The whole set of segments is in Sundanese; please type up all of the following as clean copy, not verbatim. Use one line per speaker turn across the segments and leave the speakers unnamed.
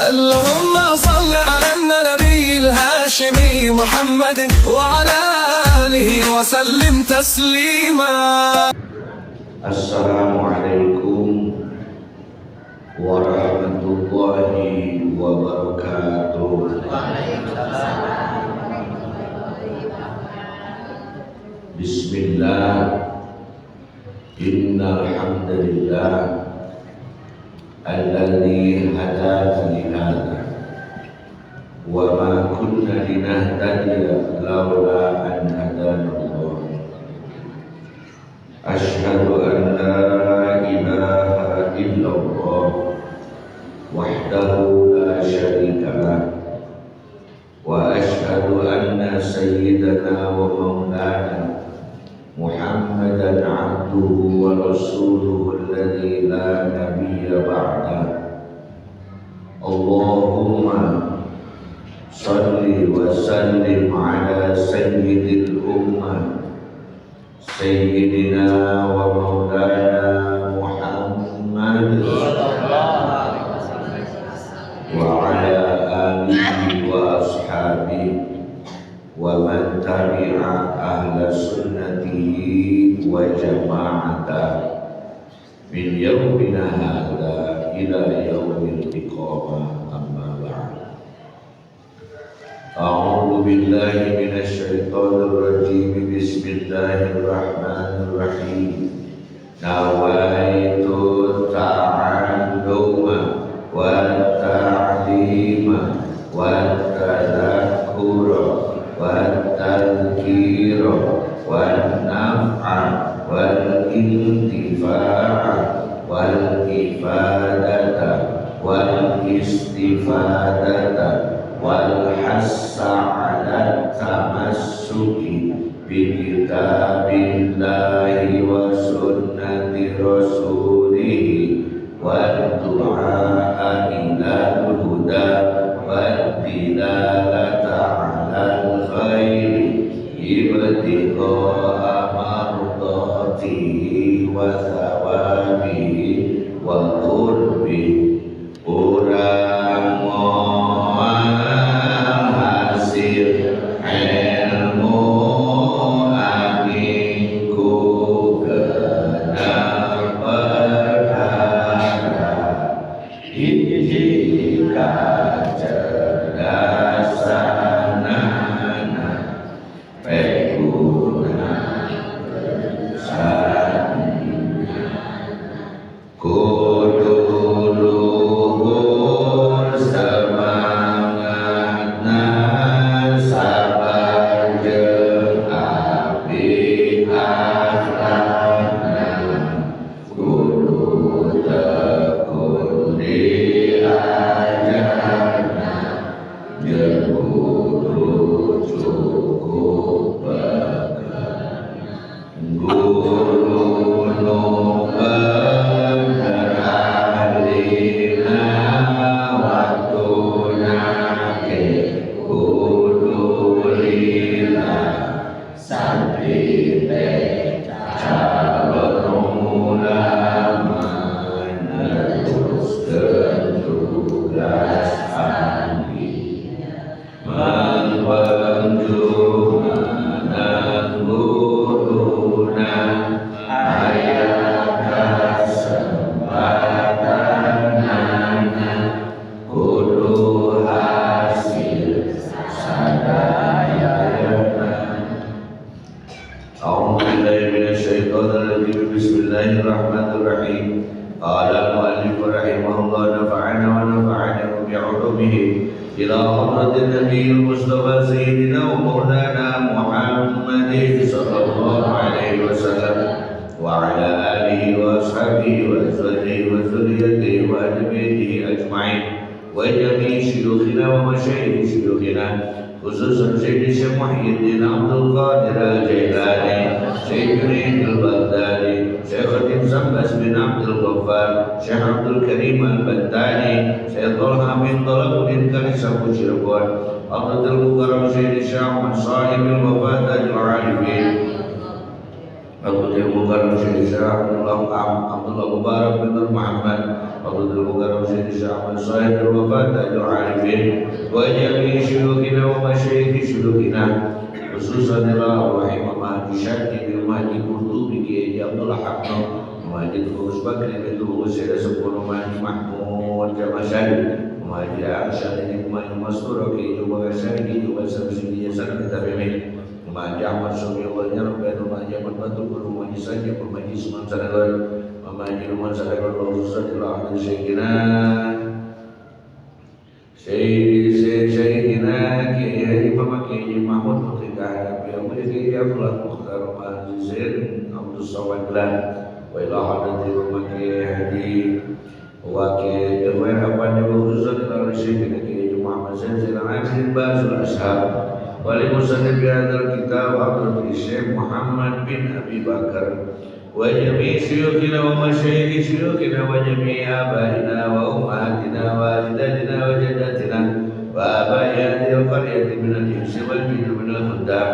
اللهم صل على النبي الهاشمي محمد وعلى آله وسلم تسليما.
Assalamualaikum warahmatullahi wabarakatuh. Bismillah. Innal hamdalillah alladzi hadana li hadza wa ma kunna linahtadiya laula an hadana Allah. Ashhadu an la ilaha illallah wahdahu la syarika lah wa ashhadu anna sayyidana wa maulana Muhammadan abduhu wa rasuluhu alladzi la nabiyya ba'dah. Allahumma salli wa sallim ala sayyidil ummah sayyidina wa maulana Muhammad wa ala alihi wa ashabihi wa man tabi'a ahla sunnatihi wa jama'ata min yaumina hadza ila yaumil iqamah. Amma ba'd. A'udzu billahi minasy syaithanir rajim. Bismillahirrahmanirrahim. Nawaitu ta'alluma wa ta'lima wa tadzakkura wa tadhkira wa naf'a wal intifa'a wal ifadata wal istifadata wal hassa ala tamassuki bi kitabillahi wa sunnati rasulihi wa du'a ila huda wa dilalata ala khairi ibtigha'a mardatihi wa thawabihi wa qurbi. Urang moal hasil ilmu angin ku genep perkara hiji kacerdasanana peguna kudu luhur semangatna sabar jeung apik akhlakna kudu tekun diajarna jeung kudu cukup bekelna guru nu bener ahlina waktuna ge kudu lila santri teh calon ulama neruskeun tugas abdi mangpanjumanan guruna aya kasempatanana kudu hasil sadayana. A'udzu billahi minasyaitonir rajim. Bismillahirrahmanirrahim. Qala al-mu'allif rahimahullah nafa'ana wa nafa'ana bi'ulumihi ila hadratin nabiyil mustafa sayyidina wa maulana Muhammadin sallallahu alaihi wasallam wa ala alihi wa ashabihi wa azwajihi wa dzurriyyatihi wa ahli baitihi ajma'in wa jami'i syuyukhina wa masyayikh syuyukhina khususan Sayyidi Syekh Muhyiddin Abdul Qadir Al-Jailani, Syekh Junaid Al-Baghdadi, Syekh Khatib Sambas bin Abdul Ghaffar, Syekh Abdul Karim Al-Bantani, Syekh Talha bin Talabuddin Kalisapu Cirebon, Abdul Mukarram Sayyidi Syekh Ahmad Sahib Al-Wafa Tajul Arifin, Abdul Mukarram Syekh Abdullah Mubarak bin Nur Muhammad Abdul Mukarram Syekh Ahmad Sahib al-Wafat Tajul Arifin wa jami'i syuyukhina wa masyayikhi syuyukhina khususan ila rahimah Mahdi Syakir bin Mahdi Qurtubi Kiai Abdullah Hakno Mahdi Tukus Bakri bin Tukus Syekh Sempurna Mahdi Mahmud Jamasari Mahdi Arsyad bin Mahdi Mastur Kiai Juba Syari Kiai Juba Samsi Kiai Tabimin Mahdi Ahmad Sumi Allah Nyarab Mahdi Ahmad Batu Guru Mahdi Sanjay Mahdi Suman Saragar Mahdi Ruman Saragar khususan ila Ahmad Syekhina Syekhina Kiai Imam Kiai Mahmud Putri Kahana Kiai Abdullah Mukhtar Mahdi Zain Abdul Samad wa ila hadrati Imam Kiai Hadi wa Kiai Jawahir Abadi khususan ila Syekhina Kiai Muhammad Zain Zainal Abidin Bazul Ashab wa li musannif hadzal kitab Abdul Syekh Muhammad bin Abi Bakar wa jami' syuyukhina wa masyayikhi syuyukhina wa jami' abaina wa ummahatina wa ajdadina wa jaddatina wa abai hadhihi al-qaryati min al-insi wal jinni min al-khuddam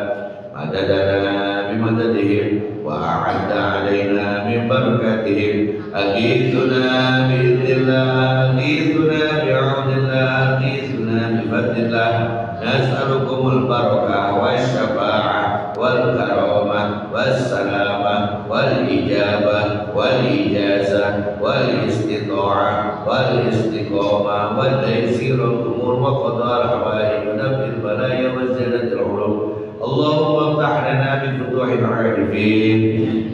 madadana bimadadihim wa a'adda alaina min barakatihim aghithuna bi'idhnillah aghithuna bi'aunillah aghithuna bifadlillah nas'alukumul barakah wasyafa'ah wal karamah wassalamah wal ijabah wal ijazah wal istita'ah wal istiqamah wal taysirul umur wa qada'al hawaij wa daf'il balaya wa ziyadatil ulum. Allahumma aftah lana bi futuhil arifin,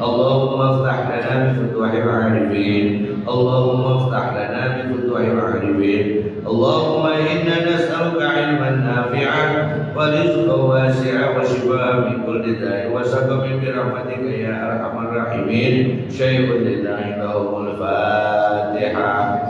Allahumma aftah lana bi futuhil arifin, Allahumma aftah lana bi futuhil arifin. Allahumma inna nas'aluka ilman nafi'an wa rizqan wasi'an wa shifaa'an min kulli da'in wa saqamin bi rahmatika ya arhamar rahimin. Syai'un lillahi lahumul Fatihah.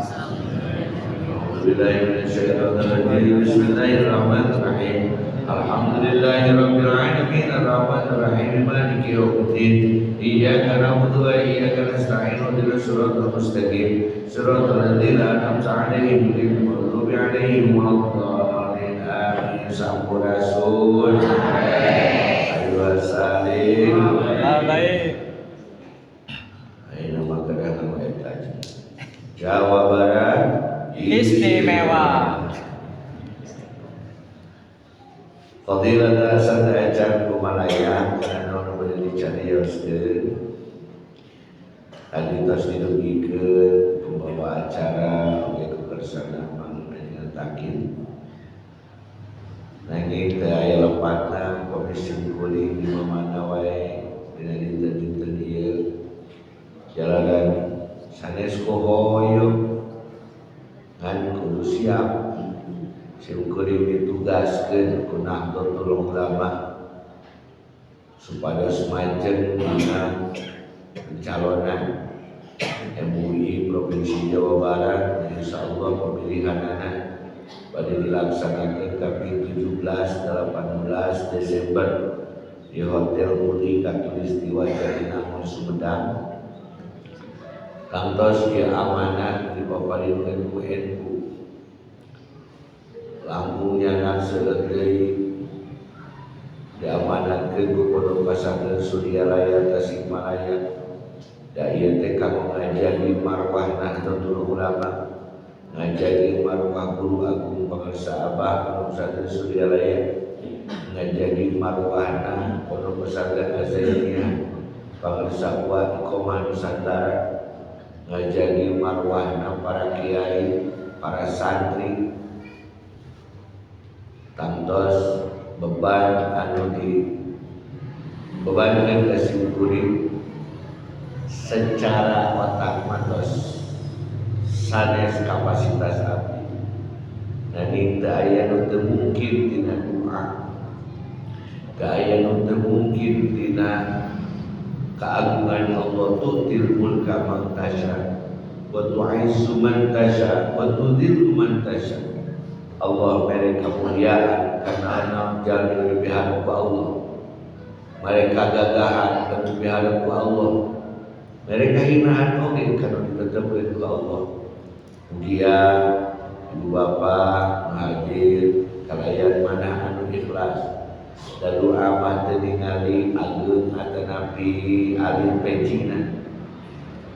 A'udzu billahi minasyaitonir rajim. Bismillahirrahmanirrahim. Alhamdulillahi rabbil alamin arrahmanir rahim maliki yaumiddin. Iyyaka na'budu wa iyyaka nasta'in ihdinas siratal mustaqim siratal ladzina an'amta 'alaihim ghairil maghdubi 'alaihim waladdallin. Amin. Sampurasun. Ayo salim.
Baik.
Ayo nama kadang eta Jawa Barat
istimewa.
Fadilah Hasan acan kumalaya karena nu bade dicarioskeun. Tadi tos didugikeun pembawa acara oge ku kersana Mang Takin. Nanging teu aya lepatna komisi kuring di mana wae dina dinten-dinten ieu. Jalanan sanes kohoyo ngan kudu siap. Sim kuring ditugaskeun ku Nahdlatul Ulama supados majeng dina pencalonan MUI Provinsi Jawa Barat. Insyaallah pemilihanana pada dilaksanakan kaping 17 18 Desember di Hotel Mudi Katulistiwa Jatinangor Sumedang. Kantos ieu amanat dipaparinkeun ku NU langkung nyanak seueur deui diamanatkeun ku Pondok Pesantren Suryalaya Tasikmalaya. Da ieu teh kanggo ngajagi marwah Nahdlatul Ulama, ngajagi marwah Guru Agung Pangersa Abah Pondok Pesantren Suryalaya, ngajagi marwahna Pondok Pesantren Az-Zainiyah Pangersa Uwa Iqomah Nusantara, ngajagi marwahna para kiai, para santri. Tangtos beban anu di bebankeun ka sim kuring secara otak matos sanes kapasitas abdi. Nanging teu aya nu teu mungkin tina doa, teu aya nu teu mungkin tina keagungan Allah. Tu'til mulka man tasya wa tu'izzu man tasya wa tudhillu man tasya. Allah mere kemuliaan karena anak jalmi lebih hadap ku Allah, mereka gagahan karena lebih hadap ku Allah, mereka hinaan oge karena ditetapkeun ku Allah. Mugia ibu bapak hadir kalayan mana anu ikhlas Da doa mah teu ningali ageung atanapi alit pecina,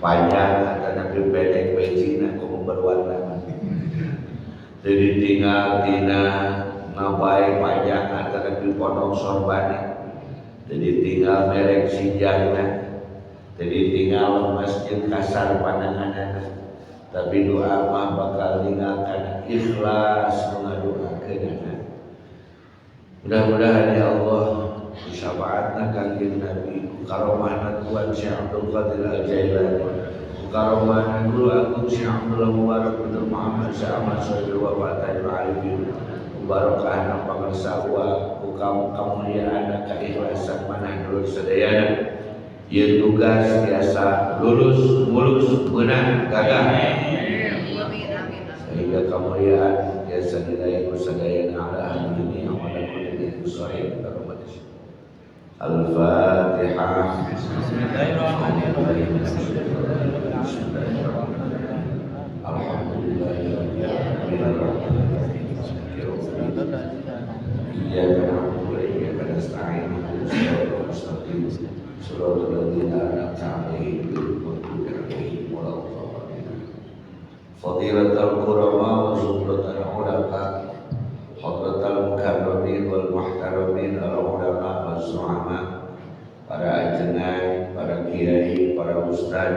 panjang atanapi pendek pecina, komo berwarna. Teu ditinggal tina ngabai panjang atanapi pondok sorbana, teu ditinggal merek sinjangna, teu ditinggal masjid kasar pandanganna, tapi doa mah bakal ningal kana ikhlas nu ngadoakeunana. Mudah-mudahan ya Allah, syafaatna Kangjeng Nabi, ku karomahna Tuan Syekh Abdul Qadir Al Jailani, ku karomahna Guru Agung Syekh Abdullah Mubarak bin Muhammad Syekh Ahmad Sahibul Wafa Tajul Arifin, ku barokahna pangersa wa ku kamuliaanna keikhlasan manah dulur sadayana, ieu tugas biasa lulus mulus meunang gagah sehingga kemuliaan biasa diraih ku sadayana ala hadini wa ala kulli sahih karomatis. Al-Fatihah.
Bismillahirrahmanirrahim.
Alhamdulillahirabbil alamin. Iyyaka na'budu wa iyyaka nasta'in. Ihdinas siratal mustaqim. Siratal ladzina an'amta 'alaihim ghairil maghdubi 'alaihim waladdallin. Fadilatul kurama wa zumratul ulama, hadratal mukarramin wal muhtaramin, al ulama wa zu'ama, para ajengan, para kiai, para ustad,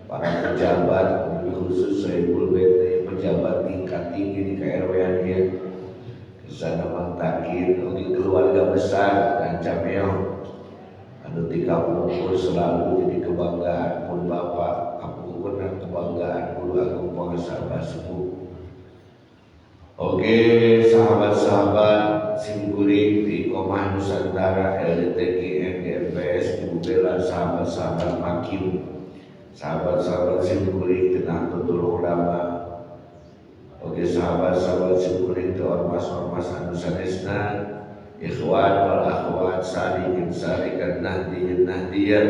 para pejabat, lebih khusus Sohibul Bait, pejabat tingkat tinggi di KRW-an dia. Kesana Mang Takin, oge keluarga besar dan cameo anu ti kapungkur selalu jadi kebanggaan pun bapak kapungkur dan kebanggaan Guru Agung Pangersa Sepuh. Oke, sahabat-sahabat simkuring di Komah Nusantara LDTQ MGMPS, Ibu Bella, sahabat-sahabat Makim, sahabat-sahabat simkuring di Nahdlatul Ulama. Oke, sahabat-sahabat simkuring di ormas-ormas anu sanesna, ikhwan wal akhwat, salikin salikan, nahdiyin nahdiyat,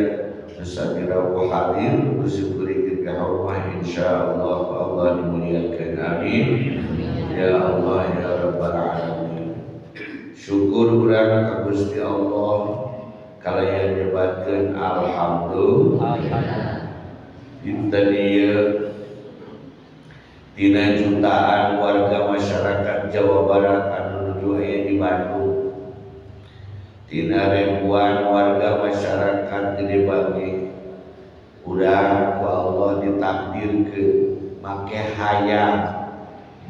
nusabira wa hadir simkuring di bihurmah, insyaallah Allah dimuliakan, amin ya Allah ya Rabbal Alamin. Syukur urang ka Gusti Allah kalayan nyebatkeun alhamdulillah. Dinten ieu tina jutaan warga masyarakat Jawa Barat anu nuju aya di Bandung, tina ribuan warga masyarakat gede bagi urang ku Allah ditakdirkeun make hayang,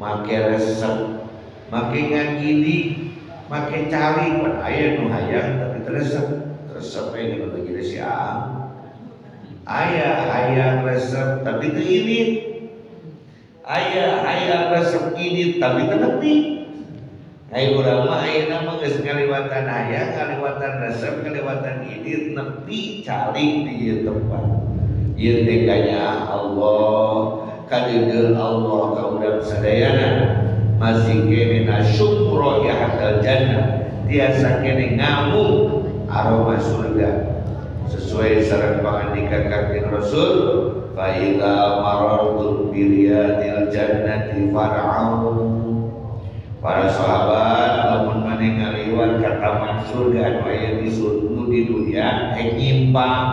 make resep, make ngagidi, make cari. Pan aya nu hayang tapi teu resep, resep we nu lagi si Aang. Aya hayang resep tapi teu ini, aya hayang resep ini tapi teu nepi. Ayo urang mah ayeuna mah geus ngaliwatan hayang, ngaliwatan resep, ngaliwatan ini, nepi calik di ieu tempat. Ieu teh kanyaah Allah, kadeudeuh Allah ka urang sadayana. Masih kene nasyum raihatal jannah, tiasa kene ngamuk aroma surga. Sesuai sareng pangandika Kanjeng Rasul, fa idza marartum bi riyadil jannati far'au. Para sahabat, lamun maneh ngaliwat ka taman surga anu aya di surga di dunia, nyimpang.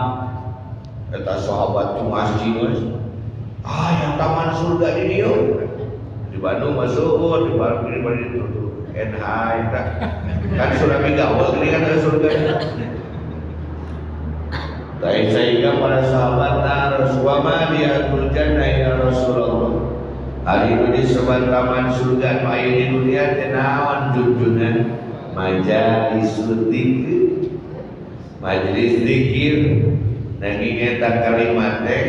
Eta sahabat tu masjid geus. Ah, yang taman surga di dieu. Di Bandung masuk, di Bandung di Bandung itu tuh. NH eta. Kan surga gawe gini kan ada surga. Baik, sehingga para sahabat naros, wa ma riyadul jannah ya Rasulullah. Hari ini disebut taman surga nu aya di dunia teh naon junjunan? Majelis zikir. Majelis zikir. Nanging eta kalimat teh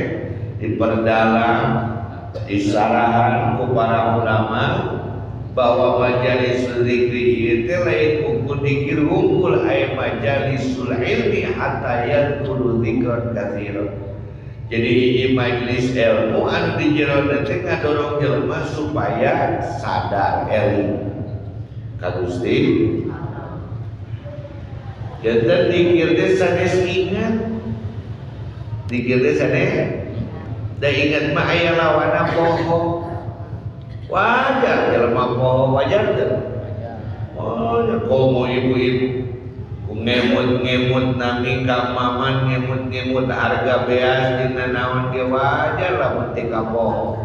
diperdalam, disarahan ku para ulama bahwa majelis zikri ieu teh lain ukur dikir hungkul, aya majalisul ilmi hatta yadkhulu dzikran katsiran. Jadi hiji majelis ilmu anu di jero teh ngadorong jelema supaya sadar eling ka Gusti. Janten dikir teh sanes ingat. Dikir teh sanes da ingat mah aya lawana poho. Wajar jelema poho, wajar teu? Oh ya komo ibu-ibu ku ngemut-ngemut nami ka maman ngemut-ngemut harga beas dina naon ge wajar lamun teu kapoho.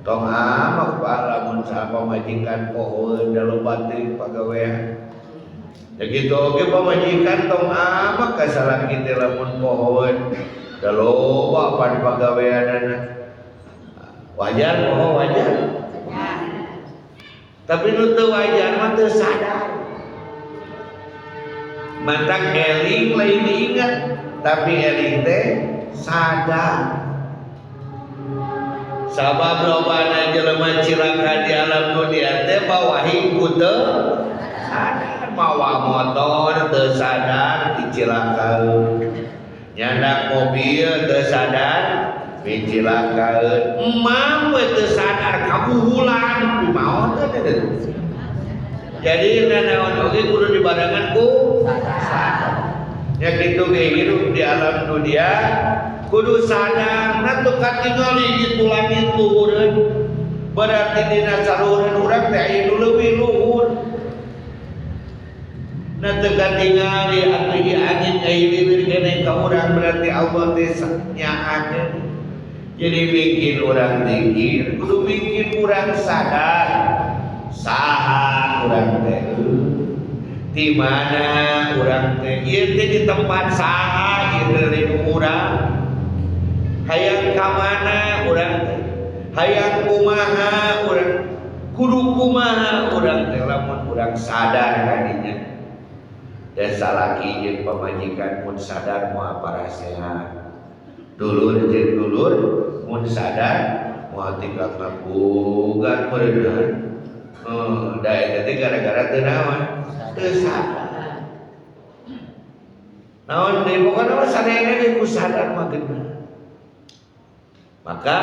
Tong amak pak lamun pamajikan pohoeun da loba teuing pagawean. Ya gitu oge pamajikan tong amak ka salaki teh lamun pohoeun da loba pan pagaweanana. Wajar poho wajar. Tapi nu teu wajar mah teu sadar. Mantak eling lain diingat, tapi eling teh sadar. Sabab lobana jelema cilaka di alam dunia teh bawahi ku teu sadar, mawa motor teu sadar dicilakaeun. Nyandak mobil teu sadar dicilakaeun. Emang we teu sadar kabuhulan pimaot teh. Jadi nanaon oge kudu dibarengan ku sadar. Ya kitu ge hirup di alam dunia kudu sadar. Nah tuh katingali gitu langit luhureun. Berarti dina saluhureun urang teh aya nu leuwih luhur. Nah teu katingali atuh ieu angin ngahiliwir keneh ka urang berarti Allah teh nyaahkeun. Jadi bikin urang zikir, kudu bikin urang sadar. Saha urang teh, di mana urang teh, ieu teh di tempat saha ieu teh lindung urang. Hayang ka mana urang teh, hayang kumaha urang, kudu kumaha urang teh lamun urang sadar kadinya. Dan salaki jeung pamajikan mun sadar moal parasehat. Dulur jeung dulur mun sadar moal tinggal ngabugan meureun. Da eta teh gara-gara teu naon? Teu sadar. Naon deui pokona mah sadayana ge ku sadar mah geuna. Maka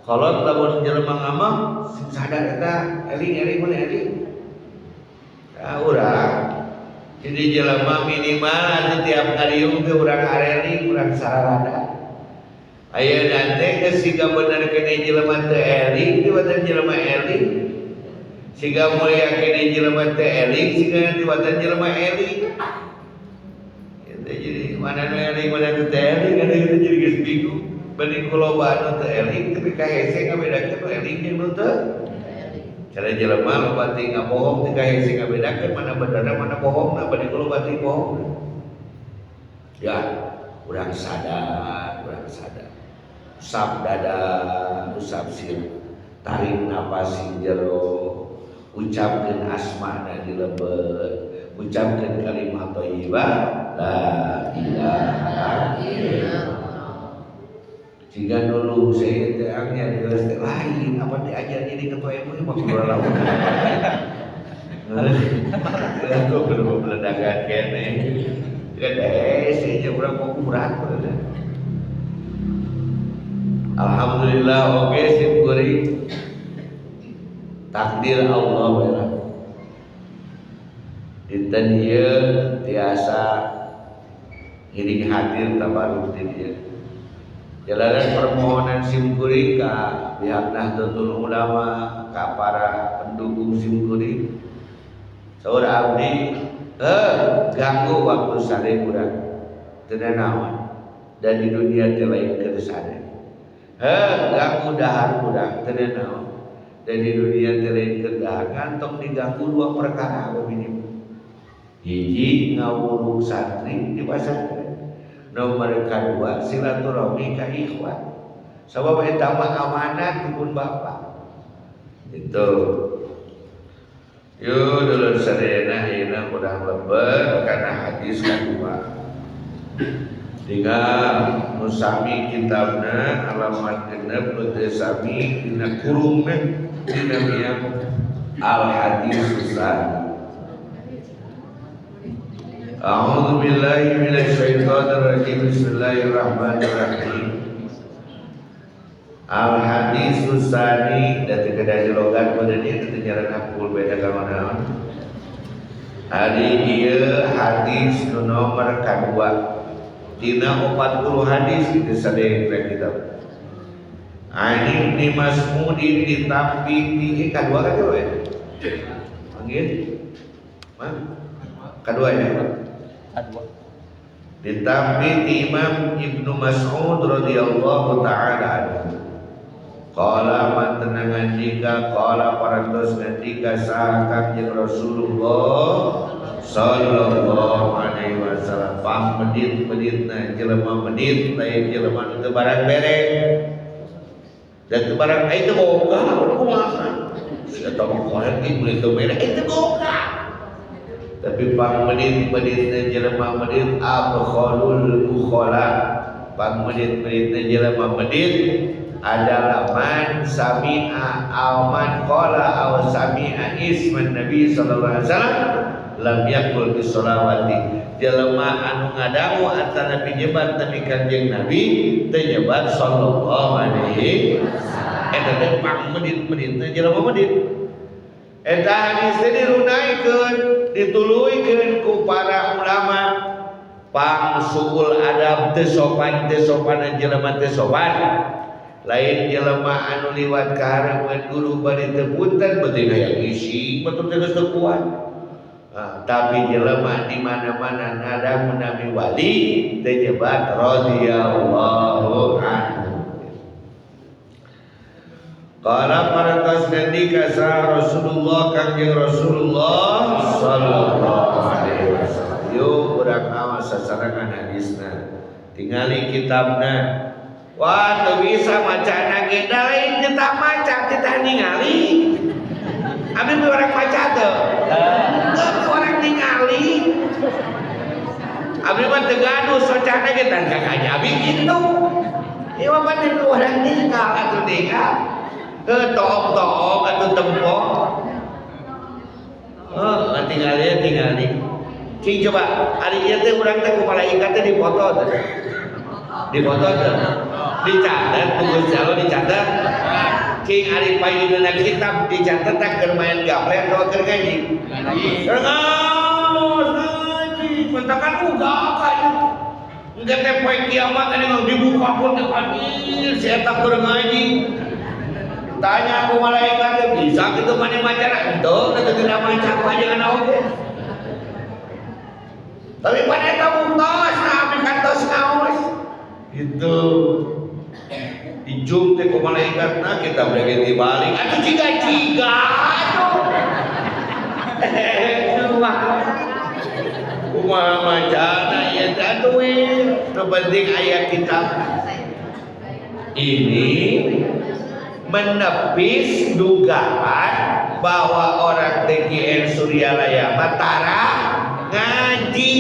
kolot lamun jelema ngamang sing sadar eta eling-eling mun eling. Tah urang jadi jelema minimal atuh tiap ngariung teh urang areling urang sararada. Ayeuna teh geus siga bener keneh jelema teu eling tibatan jelema eling. Siga mulia keneh jelema teu eling siga tibatan jelema eling. Eta jadi mana nu eling mana nu teu eling ada gitu jadi geus bingung. Bari ku loba nu teu eling tapi kahese ngabedakeun nu eling jeung nu teu. Cara jelema loba teh ngabohong teh kahese ngabedakeun mana benerna mana bohongna bari ku loba teh bohong. Ya, urang sadar, urang sadar. Usap dada, usap sirah, tarik napas sing jero, ucapkeun asmana di lebet, ucapkeun kalimat thayyibah la ilaha illallah. Jika dulu saya teh angnya di teh lain apa diajar jadi ketua MUI mah kudu lawan. Aku belum meledakan kene. Jika deh saya urang mau kurang. Alhamdulillah oke syukuri takdir Allah we. Dinten ieu tiasa ngiring hadir tabaruk di dieu. Jalanan permohonan simkuring ka pihak Nahdlatul Ulama ka para pendukung simkuring. Saur abdi ganggu waktu sare urang teu naon dan di dunia teh lain keur sare. Ganggu dahar urang teu naon dan di dunia teh lain keur dahar ngantong diganggu dua perkara we minimal. Hiji ngawuruk santri di pasantren. Nomor kedua silaturahmi ka ikhwan. Sabab eta mah amanat dipun bapak. Itu. Yo dulur sadayana ayeuna urang lebet kana hadis kadua. Tinggal nu sami kitabna alamat genep nu teu sami dina kurungna dina miang al hadis tsani. A'udzu billahi minasyaitonir rajim. Bismillahirrahmanirrahim. Al hadis tsani da teu kedah dilogat pada dieu teu nyaran hakul beda ka naon. Hari ieu hadis nu nomor kadua dina 40 hadis di sadaya kitab. Ani Ibni Mas'udin ditampi di kadua kan we. Panggil Mang kadua ya.
Kadua.
Ditampi ti Imam Ibnu Mas'ud radhiyallahu ta'ala anhu. Qala man tenangan jika qala parantos ngendika saha Kangjeng Rasulullah sallallahu alaihi wasallam pang medit-meditna jelema medit lain jelema nu teu barang bere dan teu barang ai teu boga kumaha si eta mah korek ieu meuli teu bere ai teu boga tapi pang medit-meditna jelema medit abkhalul bukhala pang medit-meditna jelema medit adalah man sami'a aw man qala aw sami'a isman nabi sallallahu alaihi wasallam lam yakul bi sholawati jelema anu ngadangu antara nabi nyebat nabi Kanjeng Nabi teu nyebat sallallahu alaihi wasallam eta teh pang medit-meditna jelema medit eta hadis teh dirunaikeun dituluykeun ku para ulama pang suul adab teu sopan teu sopanan jelema teu sopan lain jelema anu liwat ka hareupeun guru bari teu punten beuting hayang isi batur teh geus teu kuat. Nah, tapi jelema di mana-mana ngadangu nabi wali teu nyebat radhiyallahu anhu. Qala parantos ngendika sa Rasulullah Kangjeng Rasulullah sallallahu alaihi wasallam. Yuk urang awas sasarengan hadisna. Tingali kitabna. Wah, teu bisa macana ge da lain kita maca, kita ningali. Abi orang maca teu? Teu orang ningali. Abi mah teu gaduh socana ge tah kakak abi kitu. Ieu mah pan orang ninggal atuh ninggal. Heuh toong-toong atuh tempo. Heuh, tingali tingali. Cing coba, ari ieu teh urang teh ku malaikat teh dipoto teh. Dipoto teh. Dicatat, ku Gusti Allah dicatat. Cing ari payuna kitab dicatat teh keur main gaple atawa keur ngaji. Ngaji. Ngaji, mentakan uga ka. Engke teh poe kiamat teh dibuka pun teh anjir si eta keur ngaji. Tanya ku malaikat teh bisa kitu maneh maca henteu teh teu maca ku ajengan oge. Tapi pada eta buktos nah abdi kantos ngaos. Gitu. Dijum teh ku malaikat nah kita berarti dibalik. Atuh ciga-ciga atuh. Kumaha kumaha macana ieu teh atuh we. Nu penting aya kitab. Ini menepis dugaan bahwa orang TGN Suryalaya Matara ngaji.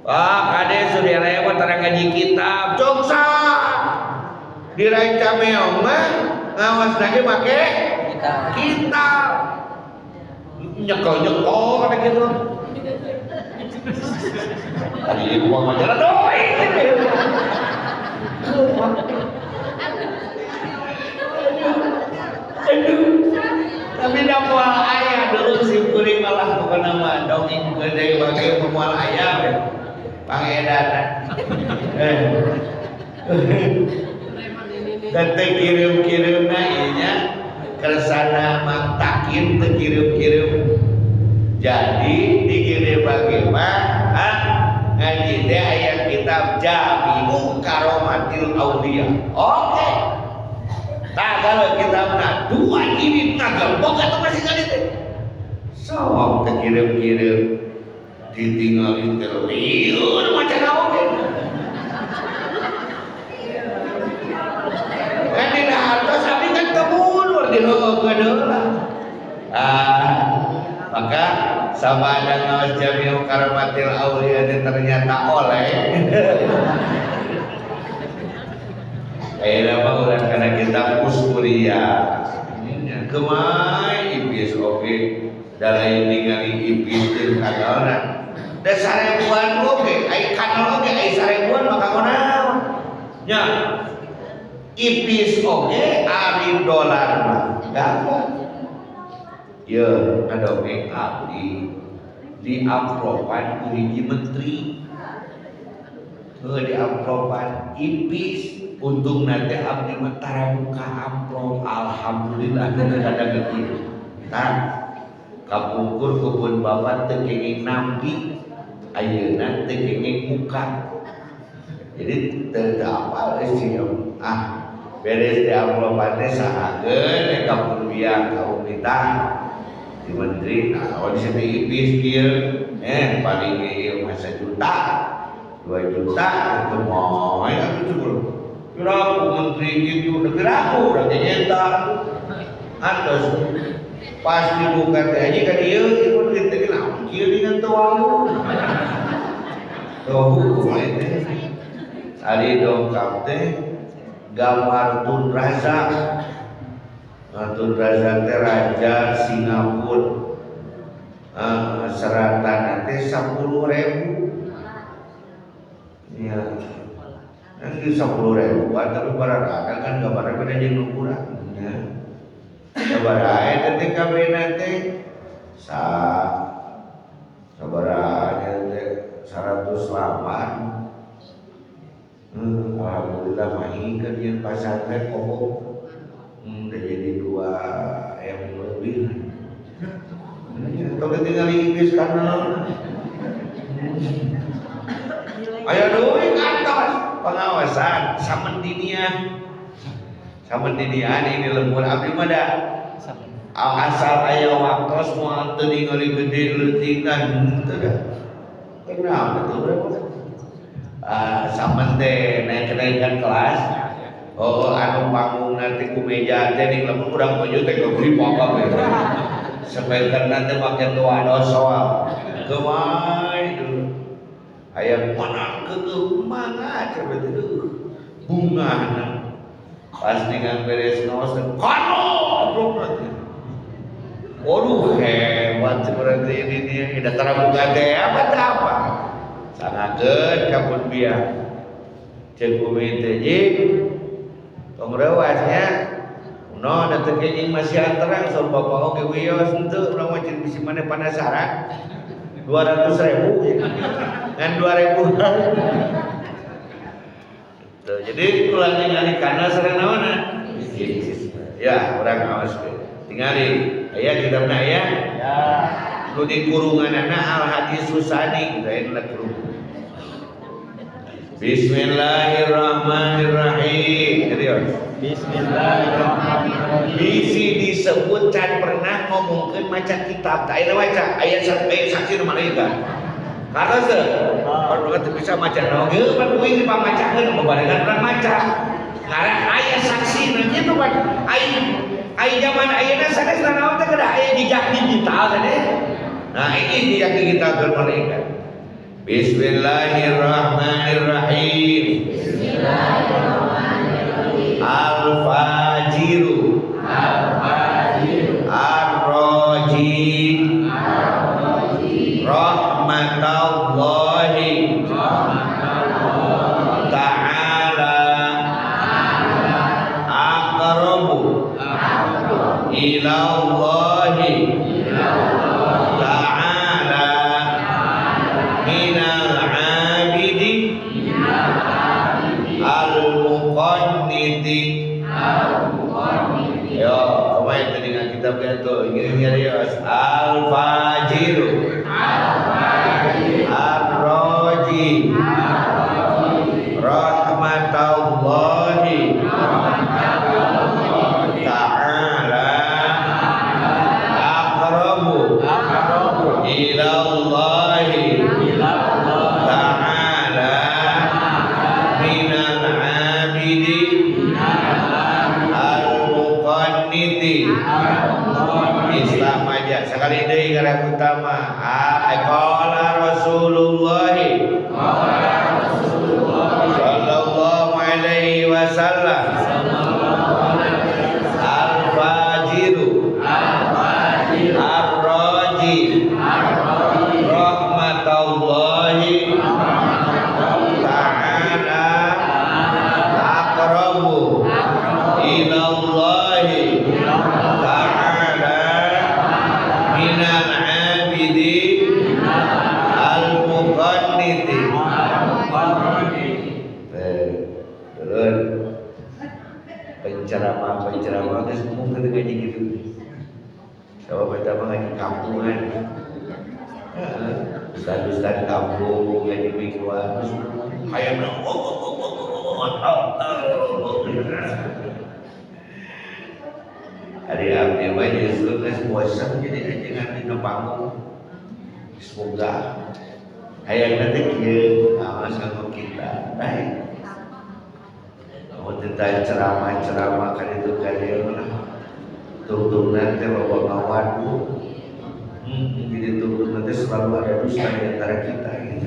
Wah, kade Suryalaya Matara ngaji kitab. Jongsa di Rancameong mah ngawas lagi make kitab. Nyekel-nyekel kata gitu. Tadi gua majalah doi. Aduh, tapi dah mual ayah dulu si kuring malah pokoknya mah dongeng gede bagai mual ayah we. Pangedanan. Dan teu kirim-kirimna ieu nya kersana mang takin teu kirim-kirim. Jadi dikirim bagi mah ngaji teh aya kitab Jami'u Karomatil Auliya. Oke. Nah kalau kitabna dua jilid ngagembok atau masih kali teh. Sok teu kirim-kirim ditinggalin teh lieur maca oge. Kan dina hartos abdi kan teu mundur di heueuh heula. Ah, maka sama ada ngaos Jami'u Karamatil Auliya teh ternyata oleh. Ayeuna mah urang kana kitab Uskuria. Kumaha iblis oge da lain ningali iblis jeung kanalna. Da sarebuan oge, ai kanal oge ai sarebuan mah kanggo naon? Nya. Iblis oge ari dolar mah gampang. Ye, ngadongeng abdi di amplopan ku hiji menteri. Heuh di amplopan iblis untung nanti abdi mah tara muka amplop alhamdulillah teu kada kieu. Tah kapungkur kebun bapak teu kenging nampi, ayeuna teu kenging muka. Jadi teu apal sih ah beres di amplopan teh sahageun ka pun biang ka umita di menteri. Nah, oh di sini ipis kieu paling ieu mah 1 juta 2 juta itu moal atuh cukup. Piraku menteri gitu, udah piraku udah nyeta. Atos pas dibuka teh aja kan ieu ieu teh naon kieu dengan teu wau. Teu hukum teh. Ari dongkap teh gambar Tun Razak. Nah, Tun Razak teh raja Singapura. Seratan teh 10.000. Ya. Nanti 10.000 tapi barang kan gambarnya beda jeung nu kurang. Ya. Sabaraha teh kabehna teh sa sabaraha teh 108. Alhamdulillah mahi kan yang pasantren koko udah jadi 2 M lebih. Tong tinggal Inggris karena ayo duit kantos pengawasan samendinian samendinian ini lembur abdi mah da asal aya waktos moal teu ningali gede leutik dah henteu dah. Kenapa tuh? Samen teh naik kenaikan kelas. Oh, anu panggung nanti ku meja teh ning lamun urang maju teh gegrip apa we. Speaker nanti make tua soal. Kemai dulu. Aya mana keukeuh mangga cenah teh bunga. Pas dengan beres nos kono goblok teh. Waduh hebat seperti ini dia. Datang buka teh apa teh apa. Sangakeun ka pun biang. Ceuk umi teh ji tong reuasnya. No, da teu kenging masihan terang saur bapak oge wios henteu urang mah ceuk bisi maneh panasaran. 200.000 ya. Ngan 2.000. Tuh, jadi ulah ningali kana sareng naonna? Ya, urang awas we. Tingali aya kitabna aya?
Ya.
Nu di kurunganana Al Hadis Susani, lain lah kurung. Bismillahirrahmanirrahim. Jadi ya.
Bismillahirrahmanirrahim.
Bisi disebut can pernah ngomongkeun maca kitab. Tak aya maca, aya saksi nu malaikat. Karena se, kalau teu bisa maca naon geus pan kuing dipamacakeun babarengan urang maca. Karena aya saksi na kitu pan. Ai ai zaman ayeuna sanes naon teh kedah aya jejak digital sanes. Nah, ini jejak digital keur malaikat. Bismillahirrahmanirrahim.
Bismillahirrahmanirrahim.
Al-Fajiru.
Al-Fajiru.
Ar-Raji.
Ar-Raji.
Rahmatallahi.
Rahmatallahi.
Ta'ala. Aqrabu.
Aqrabu.
Ilallahi.
Ilallahi.
Ta'ala. Minal abidi. Al-muqanniti.
Al-muqanniti.
Yo, kemarin tadi dengan kitab itu ini nyarios Al-Fajiru.
Al-Fajiru.
Ar-Raji. Rahmatallahi.
Rahmatallahi.
Ta'ala. Aqrabu.
Aqrabu.
Ilallahi.
Ilallahi.
Ta'ala. Minal abidi. Al-muqanniti. Islam aja sekali deui karep utama. Qala Rasulullah sallallahu alaihi wasallam. Al-fajiru. Ar-raji. Rahmatallahi. Ta'ala. Aqrabu. Ilallahi. Ta'ala. Minal abidi. Al-muqanniti. Turun. Coba baca mah ngaji kampungan. Ustaz-ustaz kampung ngaji mingguan hayang hari abdi mah justru geus bosen jadi ajengan dina panggung. Semoga hayang teh kieu awas kanggo kita. Baik. Kamu tentang ceramah-ceramah kan itu kalian lah. Tungtung nanti bawa kawan bu. Jadi tungtung nanti selalu ada dusta di antara kita gitu.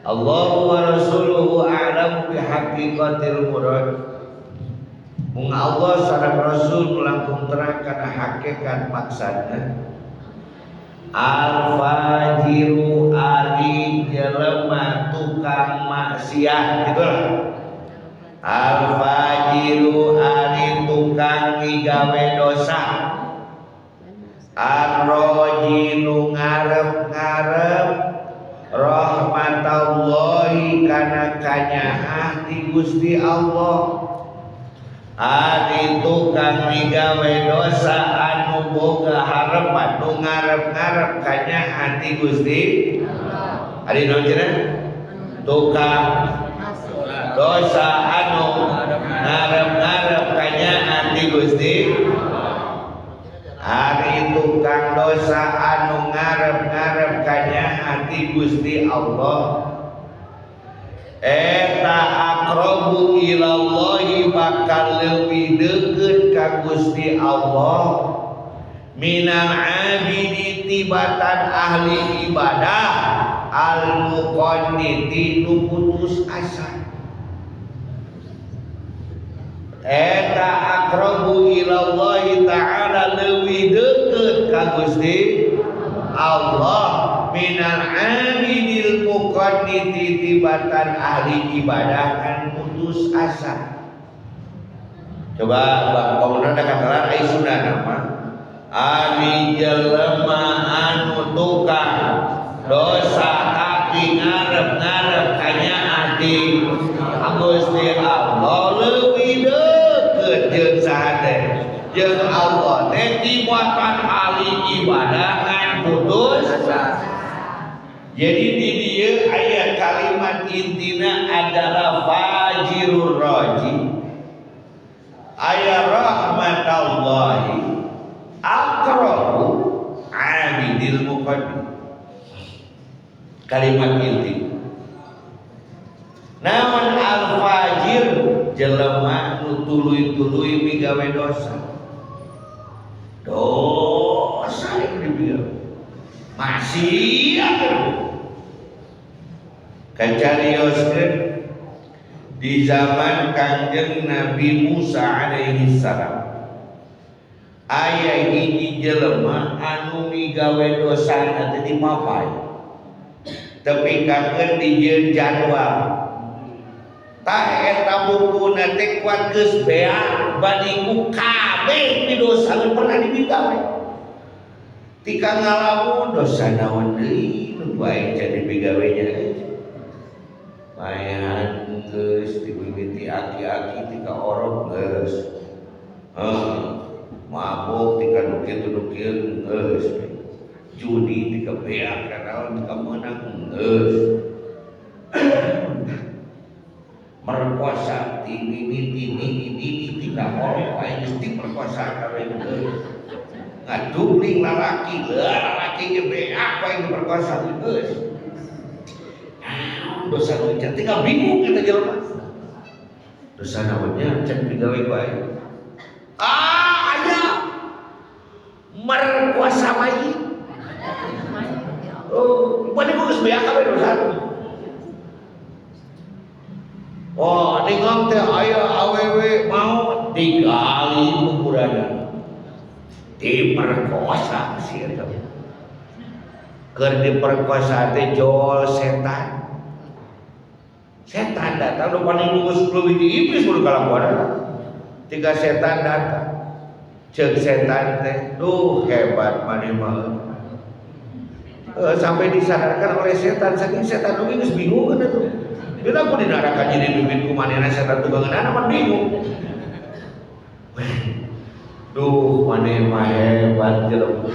Allahu wa rasuluhu a'lamu bihaqiqatil murad. Mung Allah sareng Rasul melangkung terang kana hakikat maksudna. Al-fajiru ari jelema tukang maksiat gitulah. Al-fajiru ari tukang migawe dosa. Ar-rajinu ngarep-ngarep rahmatallahi kana kanyaah ti Gusti Allah. Ari tukang migawe dosa anu boga harepan nu ngarep-ngarep kanyaah ti Gusti Allah. Ari naon cenah? Tukang dosa anu ngarep-ngarep kanyaah ti Gusti. Ari tukang dosa anu ngarep-ngarep kanyaah ti Gusti Allah. Eta aqrabu ilallahi bakal leuwih deukeut ka Gusti Allah minal abidi tibatan ahli ibadah al muqanniti nu putus asa. Eta aqrabu ilallahi ta'ala leuwih deukeut ka Gusti Allah minal abidil muqanniti tibatan ahli ibadah kan putus asa. Coba Bang Komunan katakan ai sunah nama ari jelema anu tukang dosa tapi ngarep-ngarep kanyaah ti Gusti Allah leuwih deukeut jeung saha teh jeung Allah teh tibatan ahli ibadah kan putus asa. Jadi di dieu aya kalimat intina adalah fajirur raji. Aya rahmatallahi aqrabu abidil muqaddim. Kalimat inti. Naon al-fajir jelema nu tuluy-tuluy migawe dosa. Dosa yang dibilang masih ada. Kacarioskeun di zaman Kangjeng Nabi Musa alaihi salam. Aya hiji jelema anu migawe dosa teh dimapai. Tepi kakeun dijieun jadwal. Tah eta bukuna teh kuat geus beak badi ku kabeh pidosa pernah digawe. Tika ngalamun dosa naon deui nu bae jadi pigawenya. Mayan geus dimimiti aki-aki tika orok geus. Mabok tika nu kitu nu kieu geus. Judi tika beak naon tika meunang geus. Merkosa ti mimiti nini tika orok aing geus diperkosa kabeh geus. Ngadubling lalaki, lalaki ge beak aing diperkosa geus. Dosa nu can tinggal bingung eta jelema. Dosa naonnya can digawe ku aing. Ah, aya merkosa bayi. Oh, bade geus beak kabeh dosa. Oh, ningong teh aya awewe mau digali kuburanna. Diperkosa si eta. Keur diperkosa teh jol setan. Setan datang nu paling geus leuwih di iblis kudu kalakuan. Tiga setan datang. Ceuk setan teh, duh hebat maneh mah. Sampai disadarkan oleh setan, saking setan oge geus bingung kan atuh. Bila aku di neraka jadi mimpin ku manehna setan tukangeunana mah bingung. Duh maneh mah hebat jelema.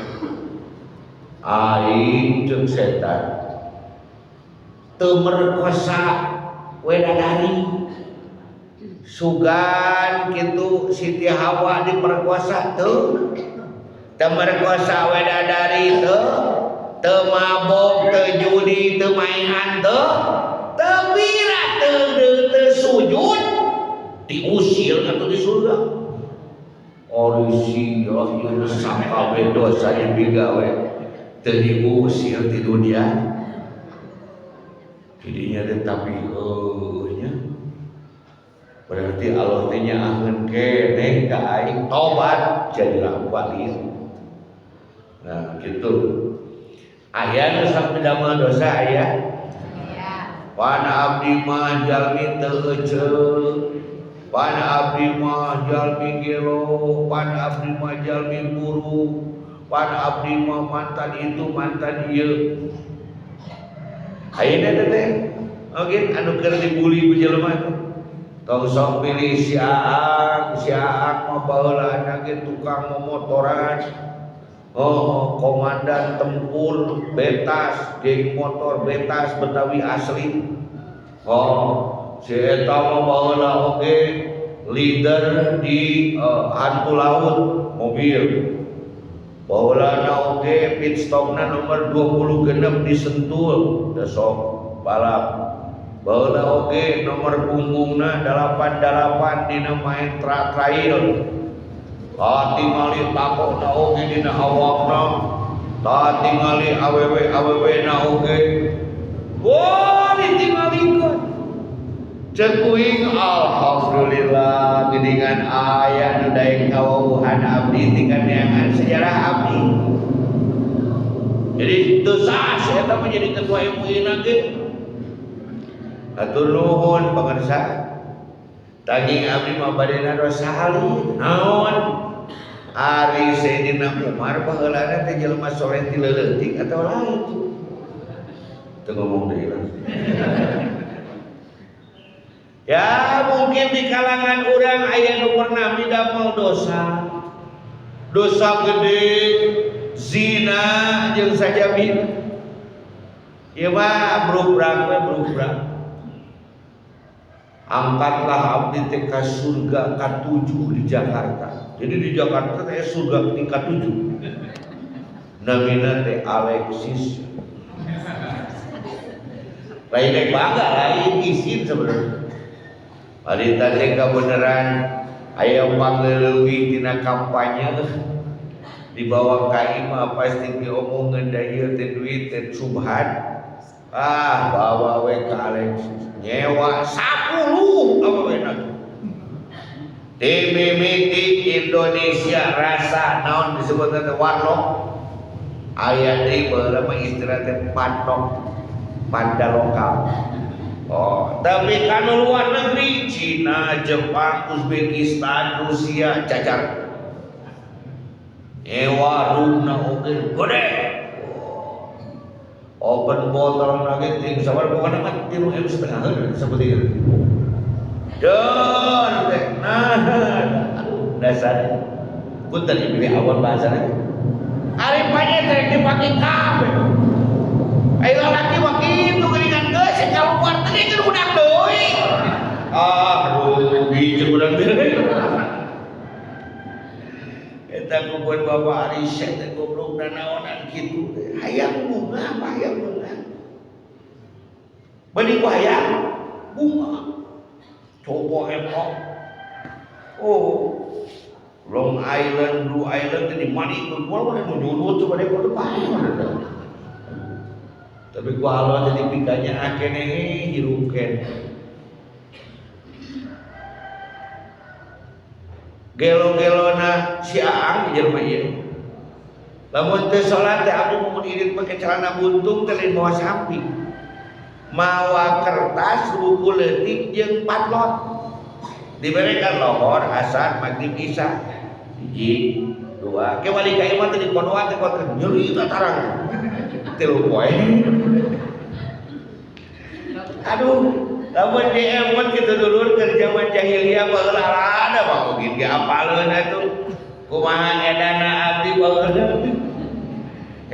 Aing jeung setan teu merkosa wedadari. Sugan kitu Siti Hawa diperkosa teu. Teu merkosa wedadari teu. Teu mabok, teu judi, teu mainan teu. Teu bira teu sujud diusir atuh di surga. Orisi ya ieu sakabeh dosa dipigawe teu diusir di dunia. Jadinya teh tapi nya berarti Allah teh nyaaheun keneh ka aing tobat jadilah wali. Nah gitu. Aya nu sok damel dosa aya? Pan abdi mah jalmi teu eceu. Pan abdi mah jalmi gelo, pan abdi mah jalmi buruk, pan abdi mah mantan itu mantan ieu. Ayeuna teh oge anu keur dibuli ku jelema teh. Tong sok pilih si Aang, si Aang mah baheulana ge tukang momotoran. Oh, komandan tempur betas, geng motor betas Betawi asli. Oh, si eta mah baheula oge leader di hantu laut mobil. Baheulana oge pit stopna nomor 26 di Sentul, da sok balap. Baheula oge nomor punggungna 88 dina main trail. Tingali takokna oge dina awakna, tingali awewe-awewena oge. Wah, ditingalikeun. Ceuk kuing alhamdulillah geuningan aya nu daek kawauhan abdi tinggal neangan sejarah abdi. Jadi teu sah eta mah jadi ketua MUI na ge. Hatur nuhun pangersa. Tanging abdi mah badena dosa alit. Naon? Ari Sayyidina Umar baheulana teh jelema soleh ti leuletik atau lain? Teu ngomong deui lah. Ya mungkin di kalangan orang aya nu pernah midamel dosa. Dosa gede, zina jeung sajabina. Ieu mah brubrak we brubrak. Angkatlah abdi teh ka surga ka-7 di Jakarta. Jadi di Jakarta teh surga tingkat 7. Namina teh Alexis. Lain rek bangga, lain izin sebenarnya. Harita teh kabeneran aya pangleuwih tina kampanye dibawa ka imah pasti diomongeun da ieu teh duit teh subhan. Ah, bawa we ka Alexis nyewa 10 apa we na. Timimiti Indonesia rasa naon disebutna teh warlock. Aya deui baheula mah istilah teh pandok, panda lokal. Oh, tapi kan luar negeri Cina, Jepang, Uzbekistan, Rusia cacar. Nyewa roomna oge gede. Open botol lagi ting sabar pokoknya mah 3,5 M seperti itu. Dan teh nah aduh dasar punten ieu pilih awal bahasana. Ari panye teh dipake kabeh. Ayo lalaki mah kitu geuningan geus kaluar teh keur budak deui. Ah rugi jeung budak deui. Eta kubun Bapak Arisya teh goblok nanaonan kitu teh. Hayang bunga apa hayang bunga? Bani ku hayang bunga. Coba eta. Oh. Long Island, Blue Island teh di mana gua mah nu nyurut coba deh kudu pae. Tapi ku Allah jadi pikanya akene hirup keneh. Gelo-gelona si Aang jelema ieu. Lamun teu salat teh abdi mun irit make celana buntung teh lain mawa sapi. Mawa kertas buku leutik jeung patlot. Diberikan lohor, asar, maghrib, isya. Hiji, dua. Ke balik ka imah teh dikonoan teh kuat nyeri tarang. Tilu poe. Aduh. Lamun diemut kitu dulur keur zaman jahiliyah baheula ada mah mungkin ge apaleun atuh. Kumaha edana abdi baheula.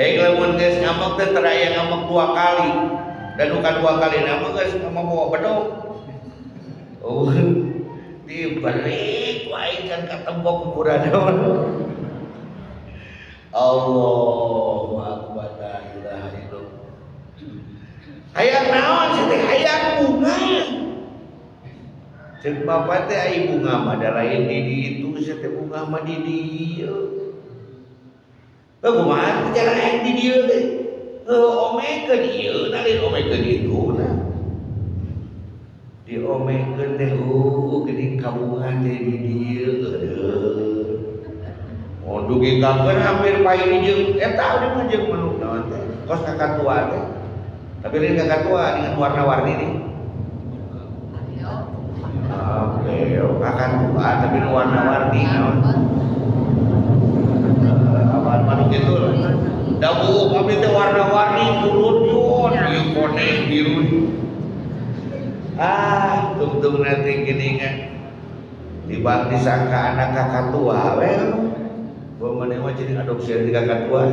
Hei lamun geus ngambek teh teu aya ngambek dua kali. Dan bukan dua kali nama geus ngambek bawa bedog. Oh, diberi wae kan ka tembok kuburan. Allahu akbar la ilaha illallah. Hayang naon sih teh hayang bunga. Ceuk bapak teh ai bunga mah da lain di ditu sia teh bunga mah di dieu. Heuh kumaha teh cara hayang di dieu teh? Heuh omekeun ieu na lain omekeun itu na. Diomekeun teh geuning kabungan teh di dieu eueuh. Oh dugi kakeun hampir pain jeung eta udah mah jeung manuk naon teh kos kakatua teh. Tapi lain kakatua dengan warna-warni nih. Oke, kakatua tapi warna-warni naon. Apaan manuk itu lah. Da buuk abdi teh warna-warni kulon yun, ieu koneng biru. Ah, tungtung nanti geuningan. Dibang disangka anak kakatua we. Gua maneh mah jadi adopsi ti kakatua.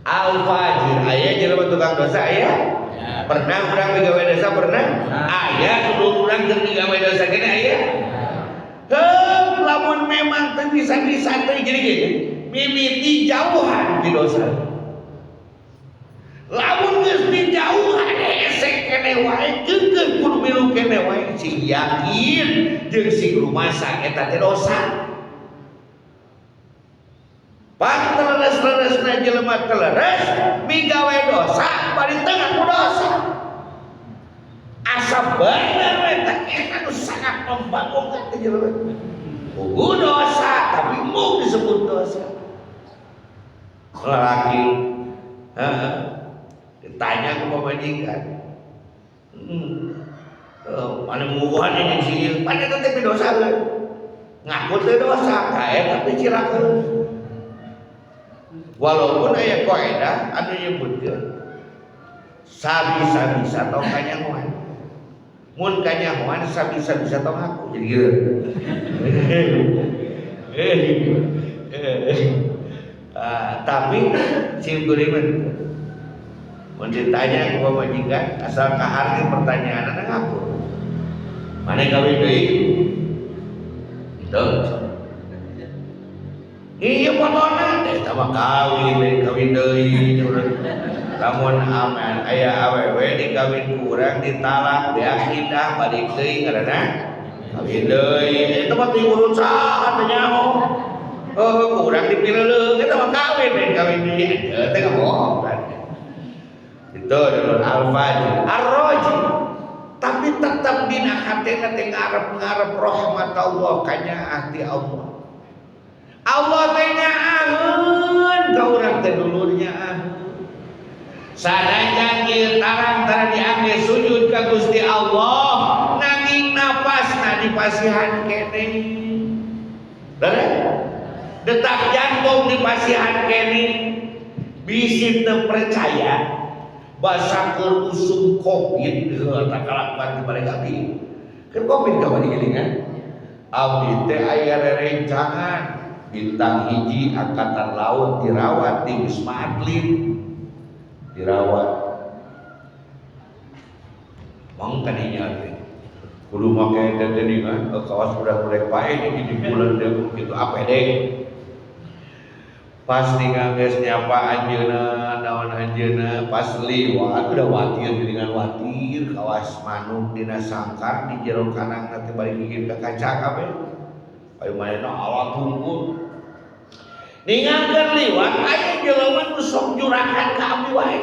Al-Fajir, aya jelema tukang dosa aya?
Ya.
Pernah urang migawe dosa pernah? Aya sebelum urang keur migawe dosa gini aya? Heuh, lamun memang teu bisa-bisa teh jadi gini, mimiti jauhan di dosa. Lamun geus dijauhan hese keneh wae, keukeuh kudu milu keneh wae, sing yakin jeung sing rumasa eta teh dosa. Pang teleres-leresna jelema teleres migawe dosa bari teu ngaku dosa. Asa bener we teh eta nu sangat membangunkan teh jelema. Puguh dosa tapi mau disebut dosa. Lelaki heeh ditanya ke pamajikan. Mana muguhan ini sih, mana eta teh dosa we. Ngaku teh dosa, kae tapi cilaka. Walaupun aya kaidah anu nyebutkeun sabisa-bisa tong kanyahoan. Mun kanyahoan sabisa-bisa tong ngaku. Jadi gitu. Tapi sim kuring mun ditanya ku pamajikan asal kaharti pertanyaanna ngaku. Mana kawin deui? Henteu. Iya fotona teh sama kawin deui kawin deui urang. Lamun aman aya awewe dikawin ku urang ditalak beak indah balik deui ngaranna kawin deui. Eta mah teu urut saha teh nyaho. Heuh ku urang dipileuleung eta mah kawin deui kawin deui. Henteu teh ngabohong. Itu dulur al-fajr ar-raji. Tapi tetap dina hatena teh ngarep-ngarep rahmat Allah kanyaah ti Allah. Allah teh nyaaheun ka urang teh dulur nyaah. Sanajan ieu tarang tara diambil sujud ka Gusti Allah, nanging napasna dipasihan keneh. Bener? Detak jantung dipasihan keneh. Bisi teu percaya basa keur usum Covid heuh tak kalakuan di balik abdi. Keur Covid kamari geuningan. Abdi teh aya rerencangan bintang hiji angkatan laut dirawat di Wisma Atlet dirawat mang kadinya teh kudu make teh teh kawas udah mulai pae di bulan teh kitu APD pas ningal geus nyapa anjeunna naon anjeunna pas liwat udah watir geuningan watir kawas manuk dina sangkar di jero kanang teh bari gigit ka kaca kabeh ayo manehna alat hungkul ningalkeun liwat aya jelema nu sok jurakan ka abdi wae.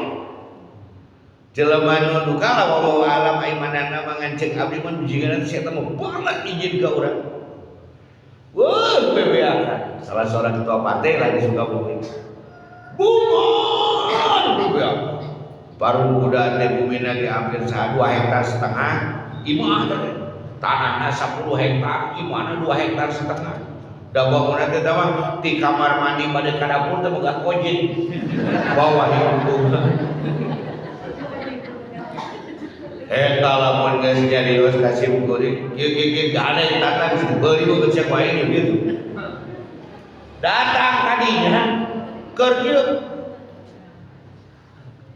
Jelema nu duka lah wallahu alam ai manehna mah ngan ceuk abdi mah jiga si eta mah banget izin ka urang. Weuh bebeakan salah seorang ketua partai lah di Sukabumi. Bungon bebeakan. Parung kuda teh bumina ge hampir 2 hektar setengah imah teh. Tanahna 10 hektar, imahna 2 hektar setengah. Da bangunan teh mah ti kamar mandi bade ka dapur teh boga ojek. Bawah hitung. Eta lamun geus nyarios ka sim kuring, kieu kieu kieu gade datang geus dibeli beungeut sia ku aing gitu. Datang ka dinya keur kieu.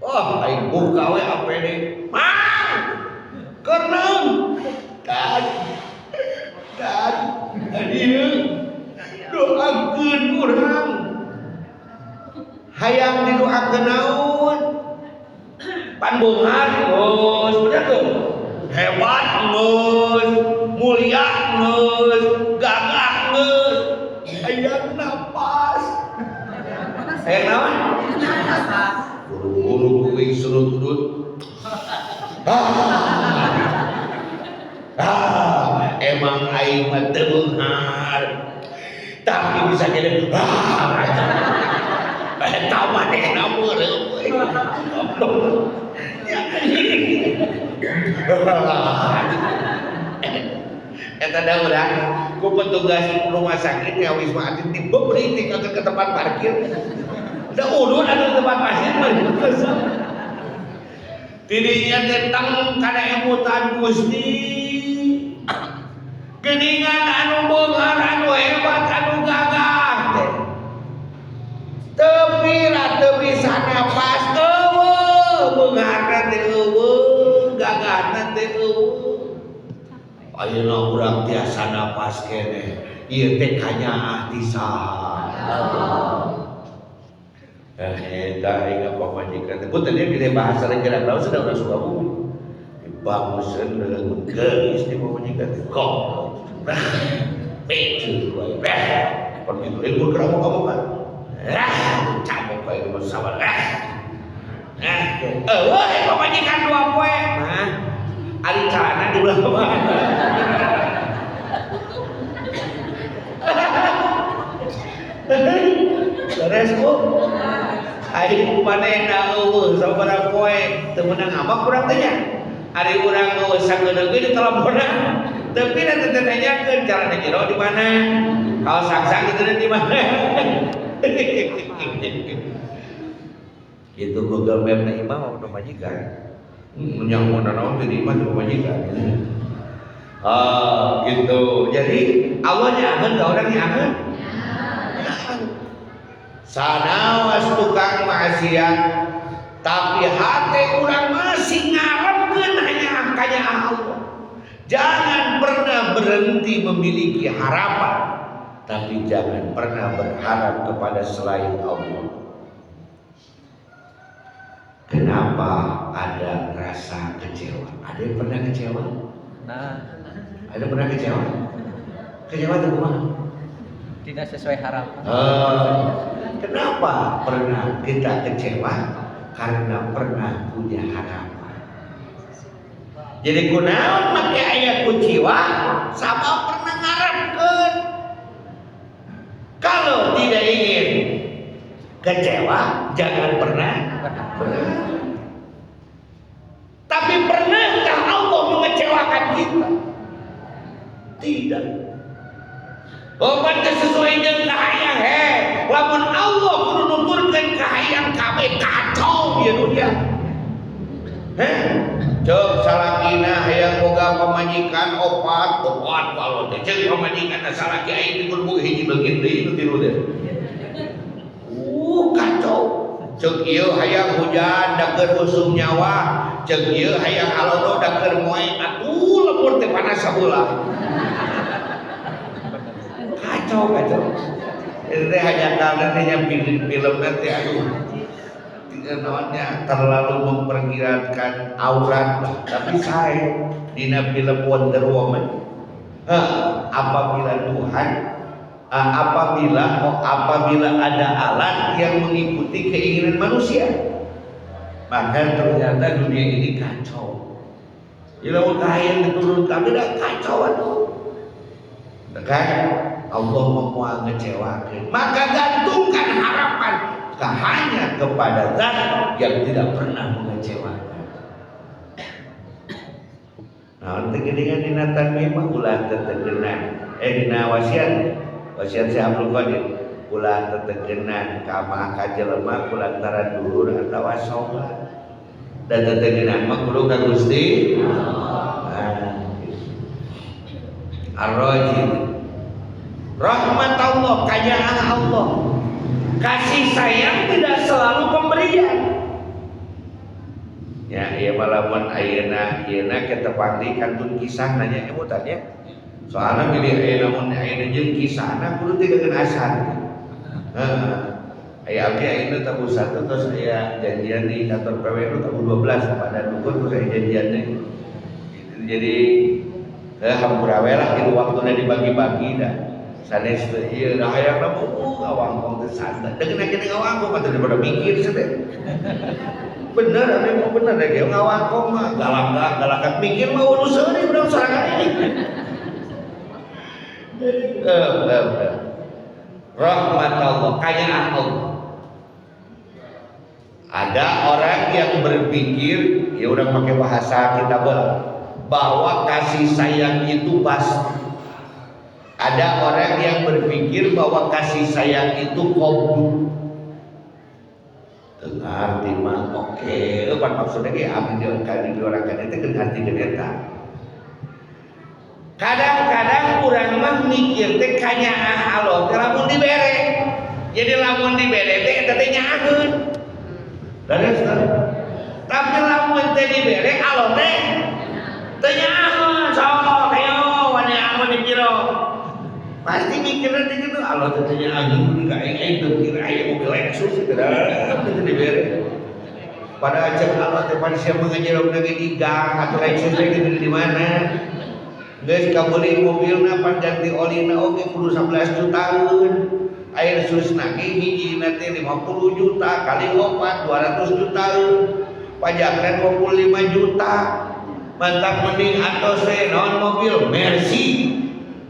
Oh, aing buka we APD. Mang! Keur naon? Dan dan ieu doakeun urang. Hayang didoakeun naon? Pan beunghar geus, bener teu? Hebat geus, mulia geus, gagah geus. Hayang napas. Hayang naon? Buru-buru kuing surut-urut. Ah, emang aing mah teu beunghar. Tapi bisa jadi eta manehna meureum euy. Eta da urang ku petugas rumah sakit nya Wisma Atlet dibebri tinggalkeun ke tempat parkir. Da udun anu tempat parkir mah. Tidinya tentang kana emutan Gusti. Geuningan anu beunghar, anu hebat, anu gagah teh. Teu teu bisa napas eueuh, beungharna teh eueuh, gagahna teh eueuh. Ayeuna urang tiasa napas keneh. Ieu teh kanyaah ti saha? Eta aing pamajikan teh. Punten ieu gede bahasa gerak laut sudah urang Sukabumi. Dibanguseun dengan geulis di pamajikan teh. Kok. Picu wae. Kon kitu euy keur ngomong-ngomong. Cabok wae mah sabar. Eueuh pamajikan dua poe. Mah ari calana di belah mana? Beres bu. Ari manehna eueuh sabaraha poe teu meunang ngambek urang teh nya. Ari urang eueuh sageuneuh ge diteleponan. Tapi nanti teh nanyakeun calana jero di mana? Kaos sangsang kitu di mana? Itu Google Map na imah mah udah majikan. Yang mau naon di imah tuh majikan. Ah, gitu. Jadi Allah nyaheun ka urang nyaheun. Sanawas tukang maksiat tapi hati urang masih ngarepkeun hanya kanyaah Allah. Jangan pernah berhenti memiliki harapan, tapi jangan pernah berharap kepada selain Allah. Kenapa ada rasa kecewa? Ada yang pernah kecewa?
Nah.
Ada yang pernah kecewa? Kecewa itu kumaha?
Tidak sesuai harapan.
Kenapa pernah kita kecewa? Karena pernah punya harapan. Jadi kunaon make aya kuciwa sama pernah ngarepkeun. Kalau tidak ingin kecewa, jangan pernah berharap. Tapi pernahkah Allah mengecewakan kita? Tidak. Oh, pantes sesuai dengan kahayang he. Lamun Allah kudu nuturkeun kahayang kabeh kacau ieu dunia. Heh, ceuk salakina hayang boga pamajikan opat, opat walau teh ceuk pamajikan salaki aing kudu boga hiji leungit deui nu tilu teh. Kacau. Ceuk ieu hayang hujan da keur usum nyawa, ceuk ieu hayang alodo da keur moe atuh lembur teh panas sabeula. Kacau kacau. Itu teh hanya karena teh nya film teh aduh. Naonnya terlalu memperkirakan aurat lah. Tapi saya dina film Wonder Woman. Apabila Tuhan apabila ada alat yang mengikuti keinginan manusia, maka ternyata dunia ini kacau. Bila kahayang diturun kami dah kacau atuh. Kan Allah mau ngecewakan, maka gantungkan harapan hanya kepada zat yang tidak pernah mengecewakan. Nah, teh geuningan dina tanmih mah ulah tetegenan. Dina wasiat, wasiat Syekh Abdul Qadir, ulah tetegenan ka mah ka jelema kulantaran dulur atawa sobat. Da teu ngeunah mah kudu ka Gusti. Ar-Rajim. Rahmat Allah, kanyaah Allah. Kasih sayang tidak selalu pemberian. Ya, ieu mah lamun ayeuna ayeuna ketepang di kantun kisah nanya emutan ya. Soalnya bilih ayeuna mun ayeuna jeung kisahna kudu teu asan. Heeh. Aya abdi ayeuna tabuh 1 terus aya janjian di kantor PWNU tabuh 12 pada dukun terus aya janjian deui. Jadi hampura we lah gitu waktuna dibagi-bagi dah. Sanes teh ieu da hayangna ngawangkong teh santai. Deungeun kene ngawangkong atuh daripada mikir teh. Bener, abdi mah bener deh ngawangkong mah galak galak mikir mah urusan ieu urang sorangan ini. Rahmat Allah, kanyaah Allah. Ada orang yang berpikir, ya udah pakai bahasa kita bahwa kasih sayang itu pasti. Ada orang yang berpikir bahwa kasih sayang itu qabdu. Teu ngarti mah oke, pan maksudnya ge abdi di orang kan itu ngarti eta. Kadang-kadang urang mah mikir teh kanyaah Allah teh lamun dibere. Jadi lamun dibere teh eta teh nyaaheun. Leres teh. Tapi lamun teh dibere Allah teh teu nyaaheun. Sok ayo wani amun di piro. Pasti mikirnya teh gitu Allah teh teu nyaaheun ka aing aing teu kira aya mobil Lexus teh teu dibere. Padahal cek Allah teh pan sia mengajarkeun di gang atau Lexus teh gitu di mana. Geus kabeuli mobilna pan ganti olina oge kudu 11 jutaan. Air susna ge hijina teh 50 juta kali 4 200 jutaan. Pajakna 25 juta. Mantap mending atos teh naon mobil Mercy.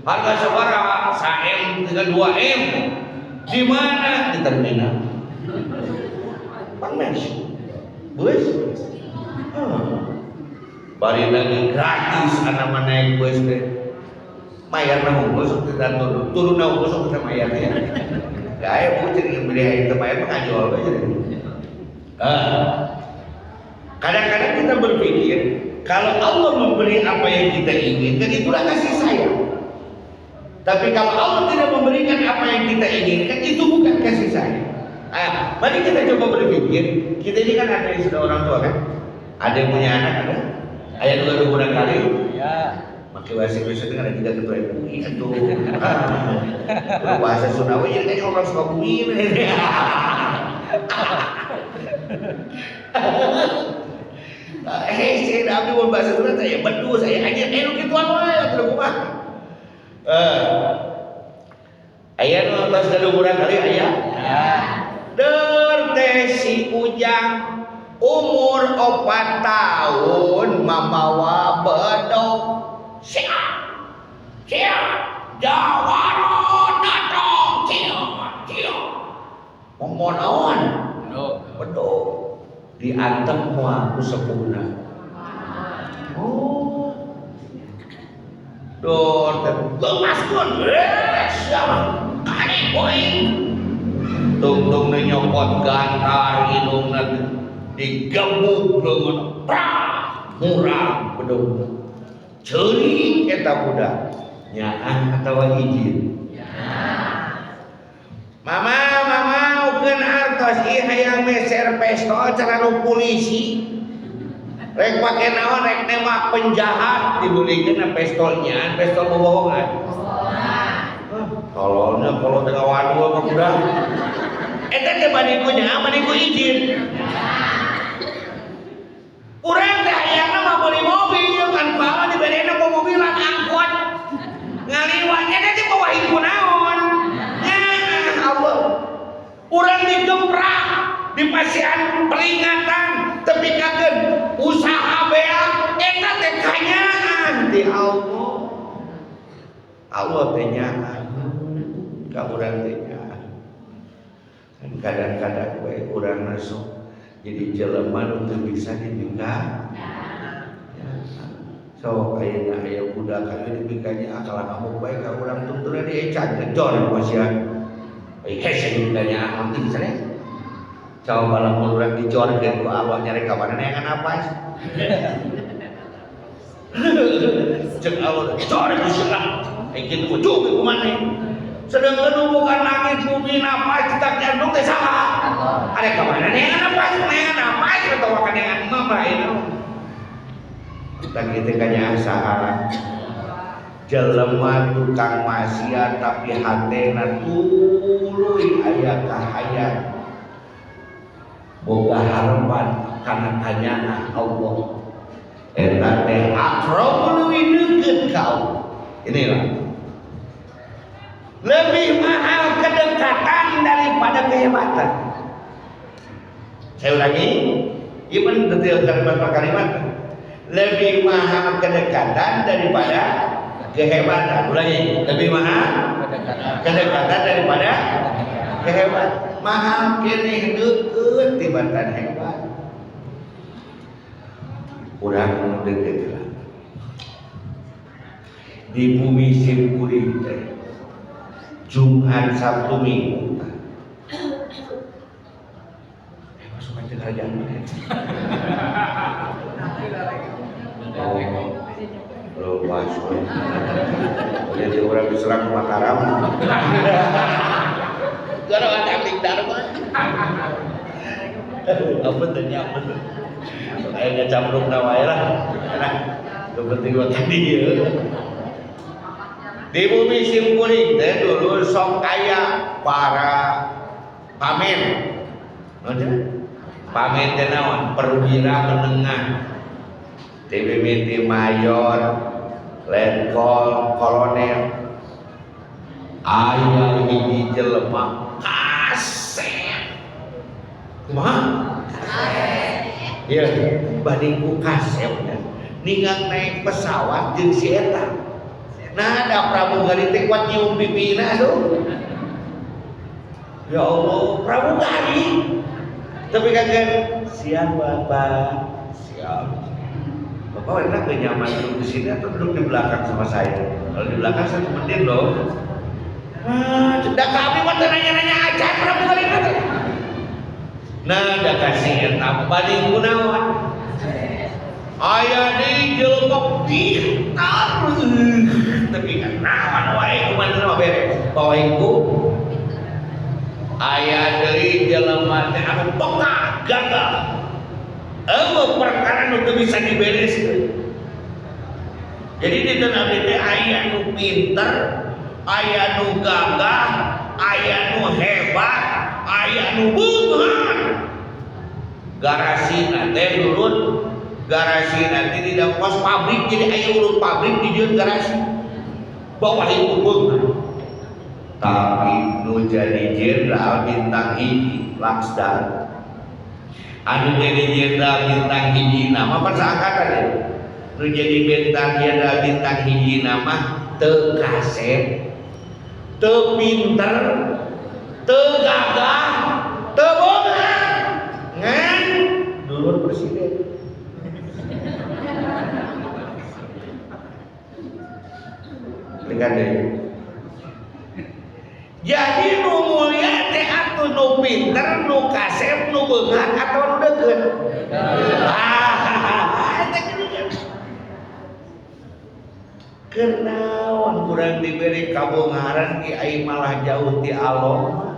Harga sabaraha? 1 M 2 M. Di mana? Di terminal. Pang Mercy. Bus. Bari lagi gratis anak naik bus teh. Mayar na unggul sok teu turun. Turun na unggul sok teu mayar teh. Gae bu cek beli air teu mayar mah ngajual we jadi. Kadang-kadang kita berpikir kalau Allah memberi apa yang kita inginkan itulah kasih sayang. Tapi kalau Allah tidak memberikan apa yang kita inginkan itu bukan kasih sayang. Ah, mari kita coba berpikir, kita ini kan ada yang sudah orang tua kan? Ada yang punya anak ada? Ayah dua dua kali?
Ya.
Make bahasa Indonesia dengan ada juga ketua MUI atau bahasa Sunda we jadi kayak orang Sukabumi. Saya abdi mun bahasa Sunda saya bedu saya aja nu kituan wae atuh kumaha. Aya nu tos gaduh kali aya?
Ya.
Der teh si Ujang umur 4 tahun mamawa bedog. Siap. Siap. Jawara datang. Siap. Siap. Ngomong naon? Bedog. Diantem moal ku sepuhna. Oh. Dor teh lemaskeun. Siap. Kali poing. Tungtung nyopot gantar hidungna digebuk leungeun prah murah bedog. Ceurik eta budak nyaah atawa izin. Mama mama ukeun artos ieu hayang meser pistol cara nu polisi. Rek pake naon rek nembak penjahat dibelikeun pistolnya, pistol bobohongan. Tololnya kalau tengah wadu apa budak. Eta teh bade ku nyaah bade ku izin. Urang teh hayangna mah meuli mobil kan bawa diberena ku mobilan angkot. Ngaliwat eta teh bawa ku naon? Nyaah Allah. Urang digemprak dipasihan peringatan tepi kakeun usaha beak eta teh kanyaah ti Allah. Allah teh nyaah ka urang teh nyaah. Kan kadang-kadang we urang masuk jadi jelema nu teu bisa dibika. So ayeuna aya budak aya dibikanya akal ngamuk bae ka urang tungtuna diecan ngejor masihan. Ai hese dibikanya aing sanes. Coba lamun urang dicorkeun ku Allah nyari ka mana neangan napas. Cek Allah, cor ku sia. Engkeun kudu ku maneh. Sedangkan bukan langit bumi napas detak jantung teh saha? Ada ka mana neangan napas, neangan napas atawa kaneangan mah lain. Kita kitu kanyaah saha? Jelema tukang maksiat tapi hatena tuluy aya kahayang. Boga harapan kana kanyaah Allah. Eta teh akrab leuwih deukeut ka Allah. Inilah lebih mahal kedekatan daripada kehebatan. Saya ulangi, ieu detail kalimat per kalimat. Lebih mahal kedekatan daripada kehebatan. Ulangi, lebih mahal kedekatan daripada kehebatan. Mahal keneh deukeut tibatan hebat. Urang deukeut lah. Di bumi sim kuring teh Jumat Sabtu Minggu. Masuk aja kerajaan mana? Oh, belum masuk. Jadi orang diserang Mataram. Gara ada abdi dharma. Apa tanya apa tuh? Ayo ngecamruk wae lah. Nah, yang penting gua tadi ya. Di bumi sim kuring teh dulu sok aya para pamen. Pamen teh naon? Perwira menengah. TBMT mayor, letkol, kolonel. Aya hiji jelema kasep. Kumaha? Kasep. Ieu banding ku kasep ningang naik pesawat jeung si eta. Nah, ada pramugari teh kuat nyium pipina aduh. Ya Allah, pramugari. Tapi kagak siap Bapak. Siap. Bapak enak gak nyaman duduk di sini atau duduk di belakang sama saya? Kalau di belakang saya temenin loh. Ah, dah kami mah teu nanya-nanya acan pramugari teh. Nah, dah kasih eta banding kunaon? Aya di jelema pintar. Tapi kan naon wae kumaha mah beres. Bawa ku aya deui jelema teh anu peka gagal. Eueuh perkara nu teu bisa dibereskeun. Jadi di teu abdi teh aya nu pinter, aya nu gagah, aya nu hebat, aya nu beunghar. Garasi teh nurut garasi nanti di dalam kos pabrik jadi aya urut pabrik di dieu garasi. Bawah itu beunghar. Tapi nu jadi jenderal bintang hiji Laksdar. Anu jadi jenderal bintang hiji nama pan saangkatan ya. Nu jadi bintang jenderal bintang hiji nama teu kasep, teu pinter, teu gagah, teu beunghar. Ngan dulur presiden. Dengan deui. Jadi nu mulia teh atuh nu pinter, nu kasep, nu beunghar atau nu deukeut? Ah, eta geuningan. Kenaon kurang diberi kabeungharan ki ai malah jauh ti Allah.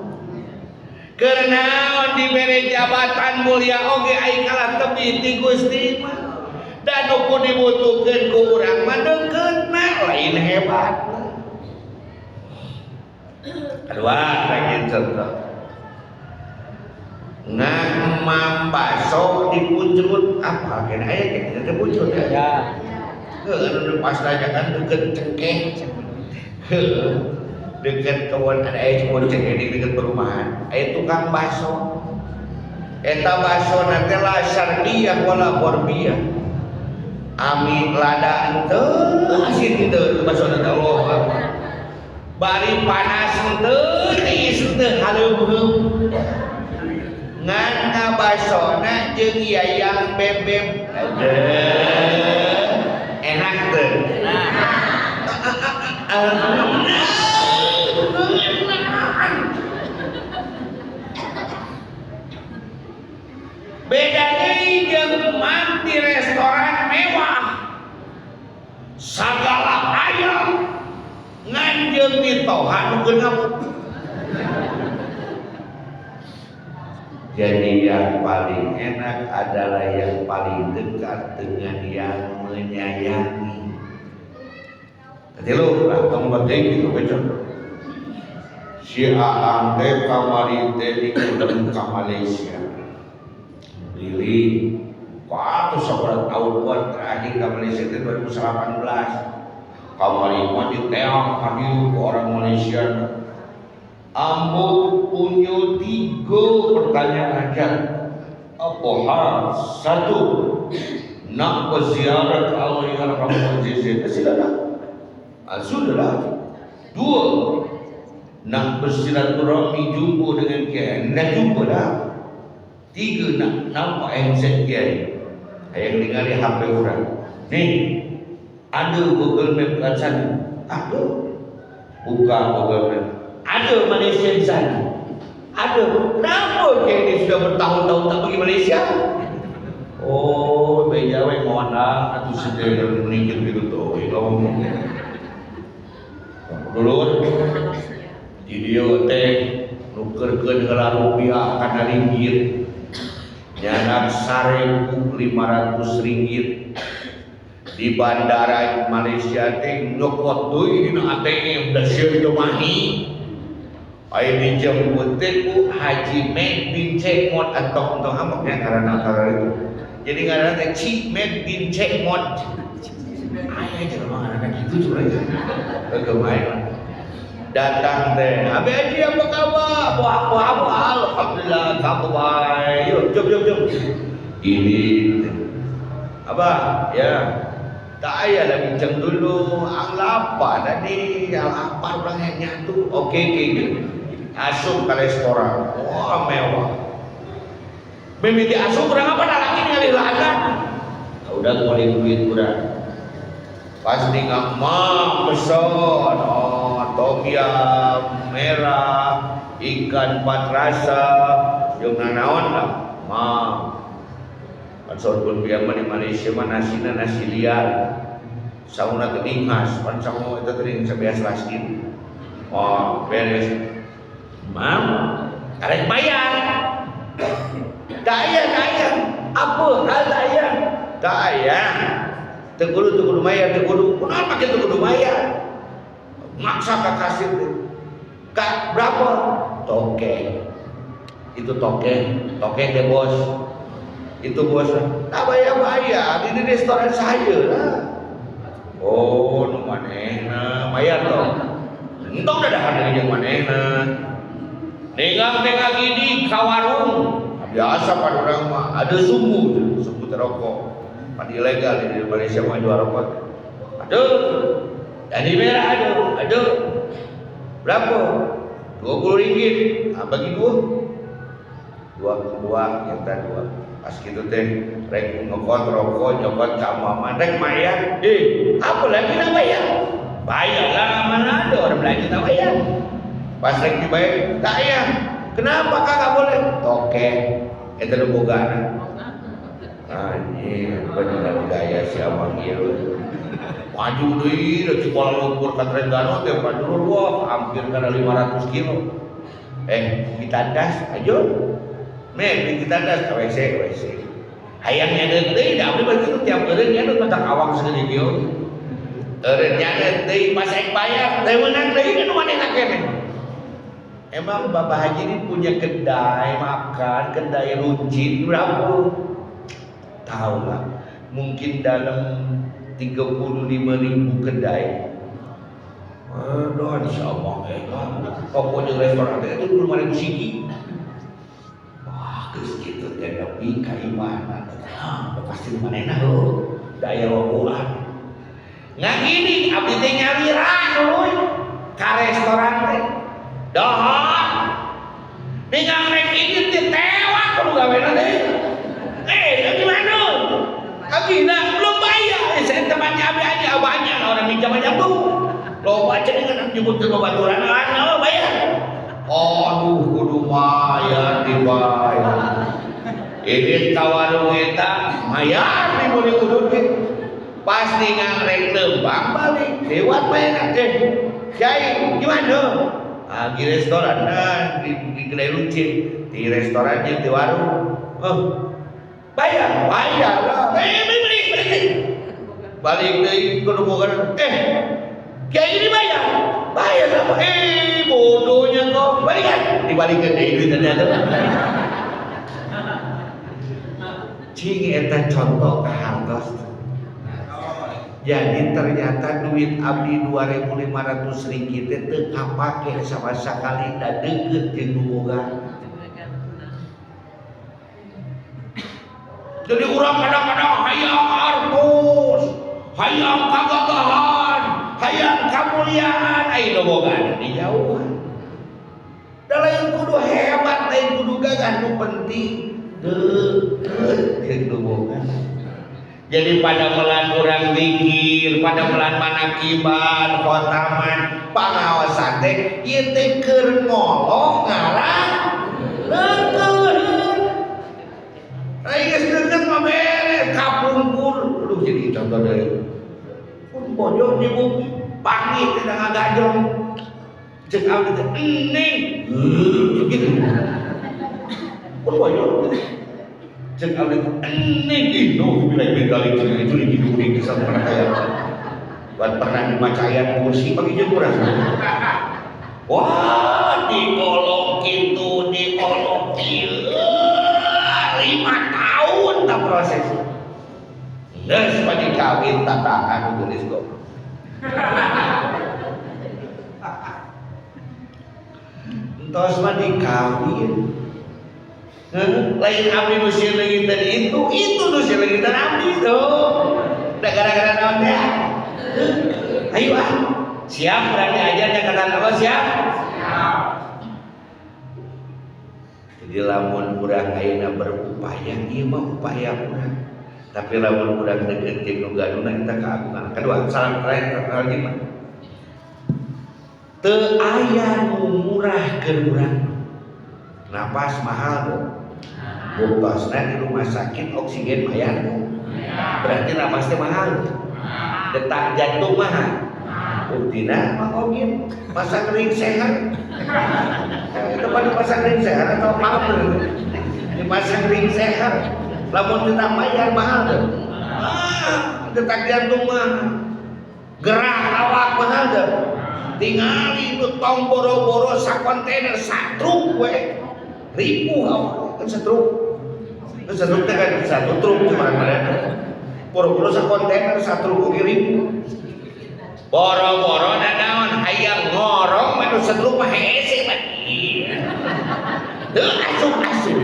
Kenaon diberi jabatan mulia oge ai kalah tepi ti Gusti mah. Dan nu ku dibutuhkeun ku urang mah deukeutna lain hebat. Kedua, lagi contoh. Ngamam baso dipuncrut apa? Kena aya kita teh puncrut ya.
Ya.
Heuh, nu pas kan deket cengkeh. Heuh. Deket kebun ada aya kebun cengkeh di deket perumahan. Aya tukang baso. Eta baso nanti la syarqiyah wala gharbiyah. Ami lada henteu asin henteu baso nanti Allah. Bari panas henteu tiis henteu haleumeum. Ngan ngabasona jeung yayang bebeb. Enak teu? Mitoha nu keur ngamuk. Jadi yang paling enak adalah yang paling dekat dengan yang menyayangi. Katilu, lah tong penting gitu becok. Si Aang teh kamari teh diundang ka Malaysia. Lili, waktu sabaraha tahun buat terakhir ke Malaysia teh 2018. Kamari mah diteang ka dieu ku orang Malaysia. Ambo punya 3 pertanyaan aja. Apa hal? 1, nak berziarah ke Allah yang Rahman Aziz. Silakan. Sudahlah. 2, nak bersilaturahmi jumpa dengan kiai. Nak jumpa dah. 3, nak nampak handset kiai. Yang dengar di HP orang. Nih, ada Google Map kat sana. Ada. Buka Google Map. Ada Malaysia di sana. Ada. Kenapa kiai ini sudah bertahun-tahun tak pergi Malaysia? Oh, beja we ngona atuh sedih meninggal gitu tuh. Ngomong. Dulur, di dieu teh nukerkeun heula rupiah kana ringgit. Nyanak 1.500 ringgit. Di bandara Malaysia teh nyokot deui dina ATM da sieun teu mahi. Aya dijemput teh ku Haji Med bin Cekmot atau entong amok ya karena itu. Jadi ngaranna teh Cik Med bin Cekmot. Aya jelema ngaranna kitu coba ya. Kemarin datang teh, Abi Haji apa kabar? Apa apa? Alhamdulillah kamu baik. Yuk, jom jom jom. Ini apa? Ya. Tak ayah lah bincang dulu. Ang lapar tadi, ang lapar orang yang nyatu. Okey, okey, okey. Asup ke restoran. Wah, mewah. Mimiti asup orang apa dah lagi ngalih lahan. Udah ngumpulin duit kurang. Pas nggak mak pesan, oh, tom yum merah, ikan empat rasa, jeung nanaon lah, mak. Pan saur pun biang mah di Malaysia mah nasina nasi liar. Sauna teh dingas, pan sangu eta teh sabeas laskin. Oh, beres. Mam, karek bayar. Tak aya, tak aya. Apa hal tak aya? Tak aya. Teu kudu, teu kudu bayar, teu kudu. Kunaon make teu kudu bayar? Maksa ka kasir teh. Kak, berapa? Toke. Itu toke, toke deh bos. Itu bos, tak bayar-bayar, ini restoran saya lah. Oh, nu manehna, bayar dong. Entong dah dahar jeung manehna. Ninggang teh gini ka warung. Biasa pada orang mah ada sumbu, sumbu terokok. Pan ilegal di Malaysia mah jual rokok. Ada. Jadi merah ada, ada. Berapa? 20 ringgit. Ah, bagi dua. Dua dua, yang tadi dua. Pas gitu teh rek nyokot rokok, nyokot ka mama, rek mayar. Eh, apa lagi nak bayar? Bayar lah, mana ada orang belanja tak bayar. Pas rek dibayar, tak ya. Kenapa kakak boleh? Toke, itu nu bogana. Anjir, bener gaya si abang ieu. Maju deui dari Kuala Lumpur ka Terengganu teh padulur wah hampir kana 500 kilo. Eh, ditandas ayo. Me, ditandas ka WC, ka WC. Hayang nyadeut deui da abdi mah kitu tiap eureun nyadeut mah awang segede kieu. Eureun nyadeut deui pas ek bayar teh meunang deui kan manehna keneh. Emang Bapak Haji ini punya kedai makan, kedai runcit berapa? Tahu lah, mungkin dalam 35.000 kedai. Aduh, insya Allah, kan. Toko jeung restoran teh itu 25.000 siki. Wah, geus kitu teh nepi ka imahna. Ah, pasti manehna heuh. Daya wabulan. Ngagini abdi teh nyalira dulu ka restoran teh. Dahar. Ningang rek ini teh tewak kudu gawena teh. Eh, gimana? Abina belum bayar. Saya temannya abi aja banyak orang minjam aja tuh. Loba dengan nyebut ke babaturan, ah, bayar. Aduh, kudu bayar dibayar. Ini ka warung eta mayar di boleh kudu teh. Pas ningang rek lembang balik, lewat bayar teh. Kiai gimana? Ah, di restoran, nah, di kedai runcit, di restoran di warung. Oh, bayar, bayar lah. Eh, balik, balik, balik. Balik deui kudu boga. Eh, kiai ini bayar. Bayar apa? Eh, bodohnya kau. Balikan. Dibalikan deui duit ternyata. Cing eta contoh kahartos. Jadi ternyata duit abdi 2.500 ringgit teh teu kapake sama sekali da deukeut jeung nu boga. Jadi urang kadang-kadang hayang artos, hayang kagagahan, hayang kamuliaan, ai nu boga di jauhan. Da lain kudu hebat, lain kudu gagah, nu penting deukeut jeung nu boga. Jadi pada melan urang zikir, pada melan manakiban, khotaman, pangaosan teh ieu teh keur ngolong ngarah deukeut. Ai geus deukeut mah beres kapungkur. Aduh jadi contoh deui. Pun bojo di bumi panggih teh ngagajong. Ceuk abdi teh ening. Gitu. Pun bojo. Cek abdi teh ening ih no bilai bengali cek itu di dunia kisah pernah kaya. Buat pernah dimacayan kursi pagi jeung urang. Wah, diolok kitu, diolok kieu. 5 tahun tak proses. Geus pagi kawin tatahan geulis goblok. Entos mah dikawin. Lain abdi nu sieun leungitan itu nu sieun leungitan abdi tuh. Da gara-gara naon teh? Ayo ah. Siap berani aja kata Allah siap? Siap. Jadi lamun urang ayeuna berupaya, ieu mah upaya urang. Tapi lamun urang deukeut jeung nu gaduna eta keagungan. Kedua, salam terakhir lagi mah. Teu aya nu murah keur urang. Napas mahal tuh. Buktosna di rumah sakit oksigen mayar tuh. Berarti napas teh mahal. Detak jantung mahal. Buktina mah oge pasang ring sehat. Itu pada pasang ring sehat atau apa? Dipasang ring sehat. Lamun tidak bayar mahal tuh. Ah, detak jantung mah. Gerak awak mahal tuh. Tingali nu tong boro-boro sakontainer satruk we. Ripuh awak kan satruk. Kan satruk teh kan satu truk cuma mana. Boro-boro sakontainer satruk oge ripuh. Boro-boro naon hayang ngorong mah nu satruk mah hese mah. Teu asup-asup.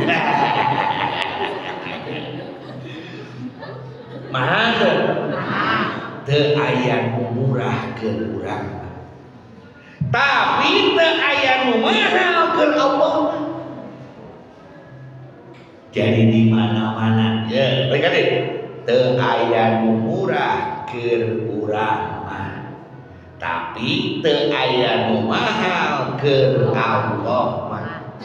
Mahal teu? Teu aya nu murah keur urang. Tapi teu aya nu mahal keur Allah. Jadi di mana-mana ya, mereka deh teu aya nu murah keur urang mah. Tapi teu aya nu mahal keur Allah mah.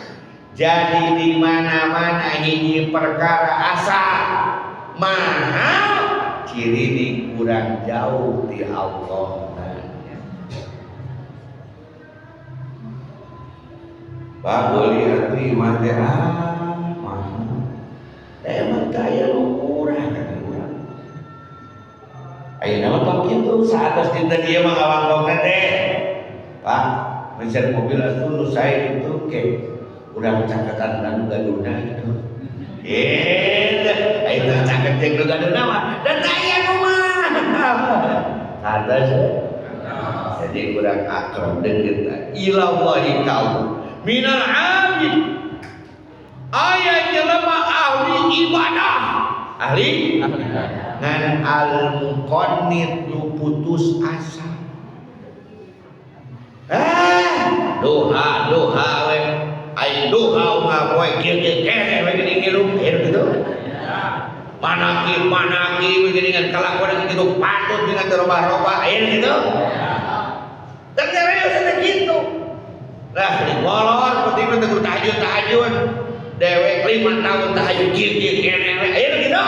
Jadi di mana-mana hiji perkara asa mahal ciri kurang jauh di Allah. Pak beli atuh imah teh ah mahal. Emang kaya nu murah kan urang. Ayeuna mah tong kitu saatos dinten ieu mah ngawangkongna teh. Pak, mencet mobil atuh nu sae itu ke urang caketan nu gaduna gitu. Ayeuna caket jeung nu gaduna mah dan aya nu mah. Atas. Jadi urang akrab deukeut ilallahi kau minal abid. Aya jelema ahli ibadah, ahli ngan al muqannit nu putus asa. Doha doha we ai doha mah poe kieu kieu keneh we geuning hirup gitu. Manaki manaki we geuningan kalakuan kitu patut dengan robah-robah aya gitu. Ternyata ya gitu. Lah molor penting mah teu tahajud tahajud. Dewek 5 tahun tahajud kieu kieu keneh we aya gitu.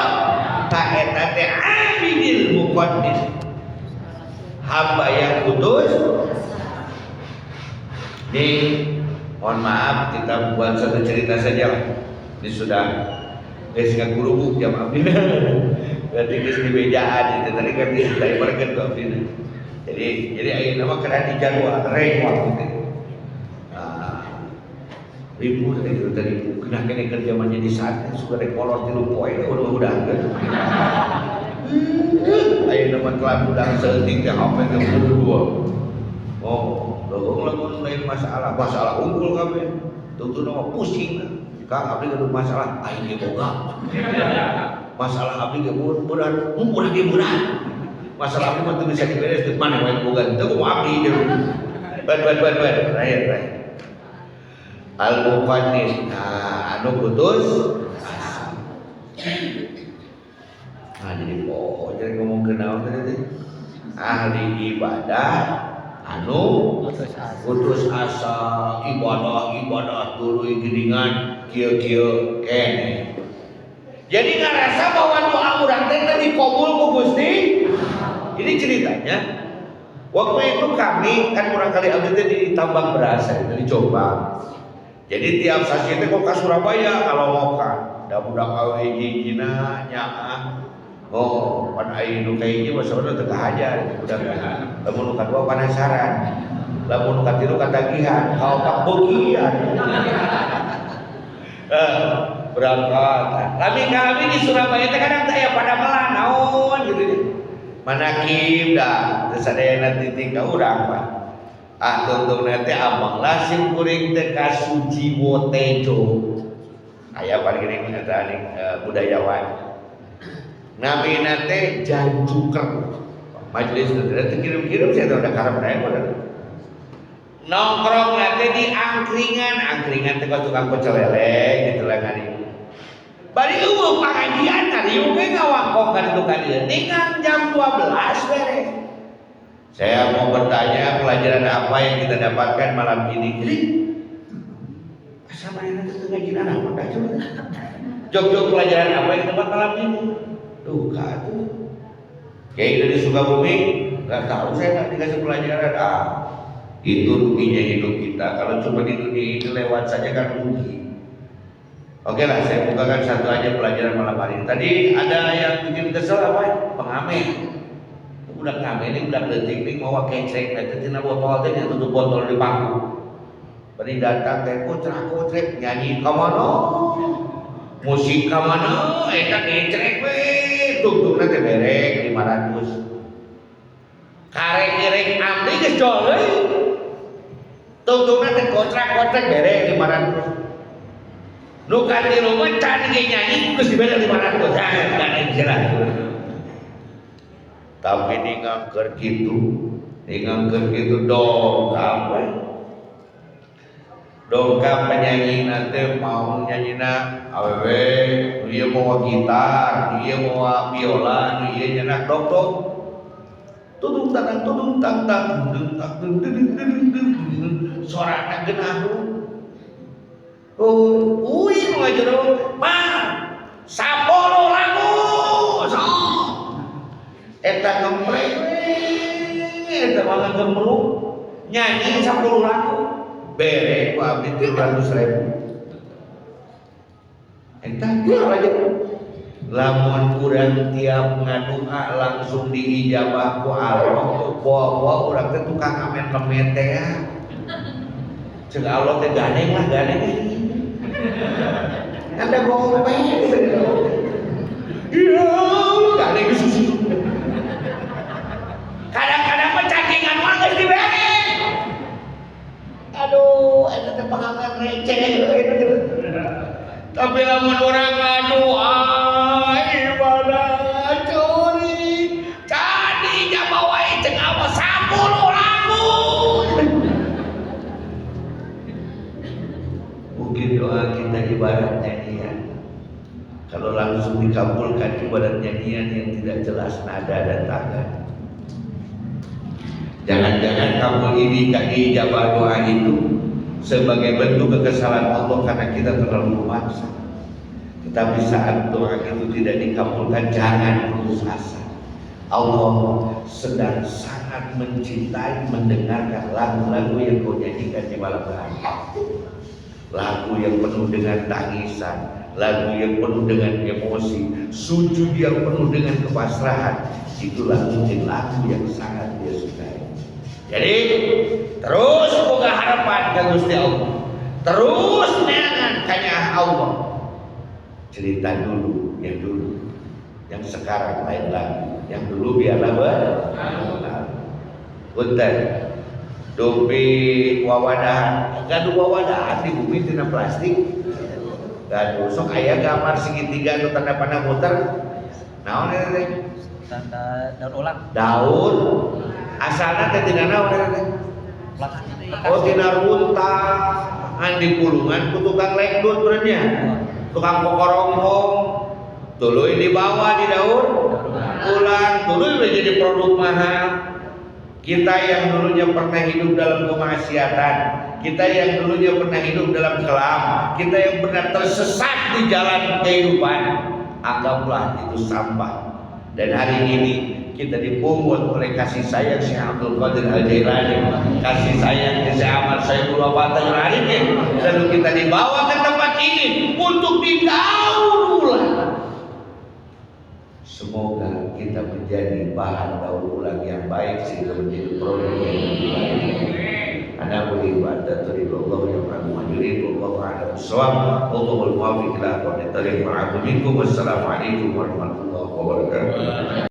Ta eta teh abidil muqaddis. Hamba yang putus. Ini mohon maaf, kita buat satu cerita saja lah. Ini sudah geus ngagurubuk jam abdi. Berarti geus di bejaan itu tadi kan geus diibarkeun ku abdi. Jadi ayeuna mah kena di jadwal reng waktu teh. Nah, ribu tadi itu tadi kena kena kerja mah jadi saat sudah rek molor 3 poe udah kan. Ayeuna mah telah udang saeutik teh HP teh dua. Oh, leuweung lamun lain masalah, masalah unggul kabeh. Tungtungna mah pusing. Kang, abdi gaduh masalah, aing ge boga. Masalah abdi ge berat, urang ge berat. Masalah abdi mah teu bisa diberes, teu maneh wae boga. Teu kumaha abdi jeung. Ban ban ban ban, terakhir terakhir. Al muqannit, nah, anu putus asa. Nah, jadi poho jadi ngomong ke naon tadi teh? Ahli ibadah anu
putus asa.
Putus asa, ibadah ibadah tuluy geuningan kieu-kieu kene. Jadi ngerasa bahwa doa urang teh teu dikabul ku Gusti. Ini ceritanya. Waktu itu kami kan kurang kali abdi teh di tambang beras itu di Jombang. Jadi tiap sasi teh kok ke Surabaya kalau mau kan. Da budak awe hiji-hijina nyaah. Oh, pan aya nu kahiji mah saudara teu kahajar budak. Lamun nu kadua penasaran. Lamun nu katilu katagihan, kaopat beukian. Eh, berangkat. Lami kami di Surabaya teh kadang teh aya padamelan naon gitu nya. Manakib dah, teu sadayana titik ka urang Pak. Ah, tungtungna teh amang lah sim kuring teh ka Sujiwo Tejo. Aya paling geuning eta budayawan. Namina teh Janjuker. Majelis teh kirim-kirim saya teh udah karep udah. Nongkrong teh di angkringan, angkringan teh tukang pecel lele gitu lah ngariung. Bari eueuh pangajian ngariung ge ngawangkong ka ditu ka dieu. Ningang jam 12 beres. Saya mau bertanya, pelajaran apa yang kita dapatkan malam ini? Jadi asa manehna teh teu ngajian naon dah coba. Jog-jog, pelajaran apa yang dapat malam ini? Duka tuh. Kayak dari Sukabumi, nggak tahu saya, nggak dikasih pelajaran. Ah, itu ruginya hidup kita. Kalau cuma di dunia ini lewat saja kan rugi. Oke lah, saya bukakan satu aja pelajaran malam hari ini. Tadi ada yang bikin kesel apa? Pengamen. Udah ngamen ini, udah leutik nih, mau kecrek, nanti tina botol teh tutup botol di pangku. Bari datang teh kocrak kocrek nyanyi ka mana? Musik ka mana? Eta kecrek we. Tungtungna teh bere 500. Karek ngiring abdi geus jol deui. Tungtungna teh kocrak kocrek bere 500. Nu katilu mah can ge nyanyi geus dibere 500. Ah, gandeng jelas. Tapi ningangker kitu dongkap we. Dongkap penyanyi nanti mau nyanyina awewe, nu ieu mawa gitar, nu ieu mawa biola, nu ieu nyenak dok dok. Tudung tang tudung tang tang dung tang dung dung dung dung dung dung. Sorana geunah. Oh, uing nu ngajero, "Ma, 10 lagu." Sok. Eta ngemprek we, eta mah ngagembrung. Nyanyi 10 lagu. Bere ku abdi 300 ribu. Eta ieu aja. Lamun urang tiap ngadoa langsung diijabah ku Allah, bawa-bawa urang teh tukang ngamen lemet teh ya. Cek Allah teh gandeng lah, gandeng. Ada gope. Iya, gandeng susu. Kadang-kadang mah cakingan mah geus dibere. Aduh, eta teh pengamen receh. Tapi lamun urang ngadoa ibadah curi, cadi jaba wae cek Allah 10 lagu. Mungkin doa kita ibarat nyanyian. Kalau langsung dikabulkan ibarat nyanyian yang tidak jelas nada dan tangga. Jangan-jangan kamu ini tak diijabah doa itu sebagai bentuk kekesalan Allah karena kita terlalu memaksa. Tetapi saat doa itu tidak dikabulkan, jangan putus asa. Allah sedang sangat Sangat mencintai mendengarkan lagu-lagu yang kau nyanyikan di malam hari. Lagu yang penuh dengan tangisan, lagu yang penuh dengan emosi, sujud yang penuh dengan kepasrahan. Itulah mungkin lagu yang sangat dia sukai. Jadi terus boga harapan ke Gusti Allah. Terus neangan kanyaah Allah. Cerita dulu yang dulu, yang sekarang lain lagi. Yang dulu biarlah berlalu. Punten. Dupi wawadahan, gaduh wawadahan di bumi tina plastik. Gaduh sok aya gambar segitiga nu tanda panah muter. Naon eta teh?
Tanda daur ulang.
Daun. Asalna teh tina naon eta teh?
Plastik.
Oh, tina runtah, ngan dipulungan ku tukang lengdut benernya. Tukang kokorongkong. Tuluy dibawa di daur ulang, tuluy menjadi produk mahal. Kita yang dulunya pernah hidup dalam kemaksiatan, kita yang dulunya pernah hidup dalam kelam, kita yang pernah tersesat di jalan kehidupan, anggaplah itu sampah. Dan hari ini kita dipungut oleh kasih sayang Syekh Abdul Qadir Al Jailani, kasih sayang Syekh Ahmad Saifullah Fatah Arifin, lalu kita dibawa ke tempat ini untuk didaur ulang. Semoga kita menjadi bahan daur ulang yang baik sehingga menjadi produk yang lebih baik. Ana uridu an turidu Allah yang ma yuridu Allahu a'lam bissawab. Wallahul muwaffiq ila aqwamit thariq. Minkum. Wassalamualaikum warahmatullahi wabarakatuh.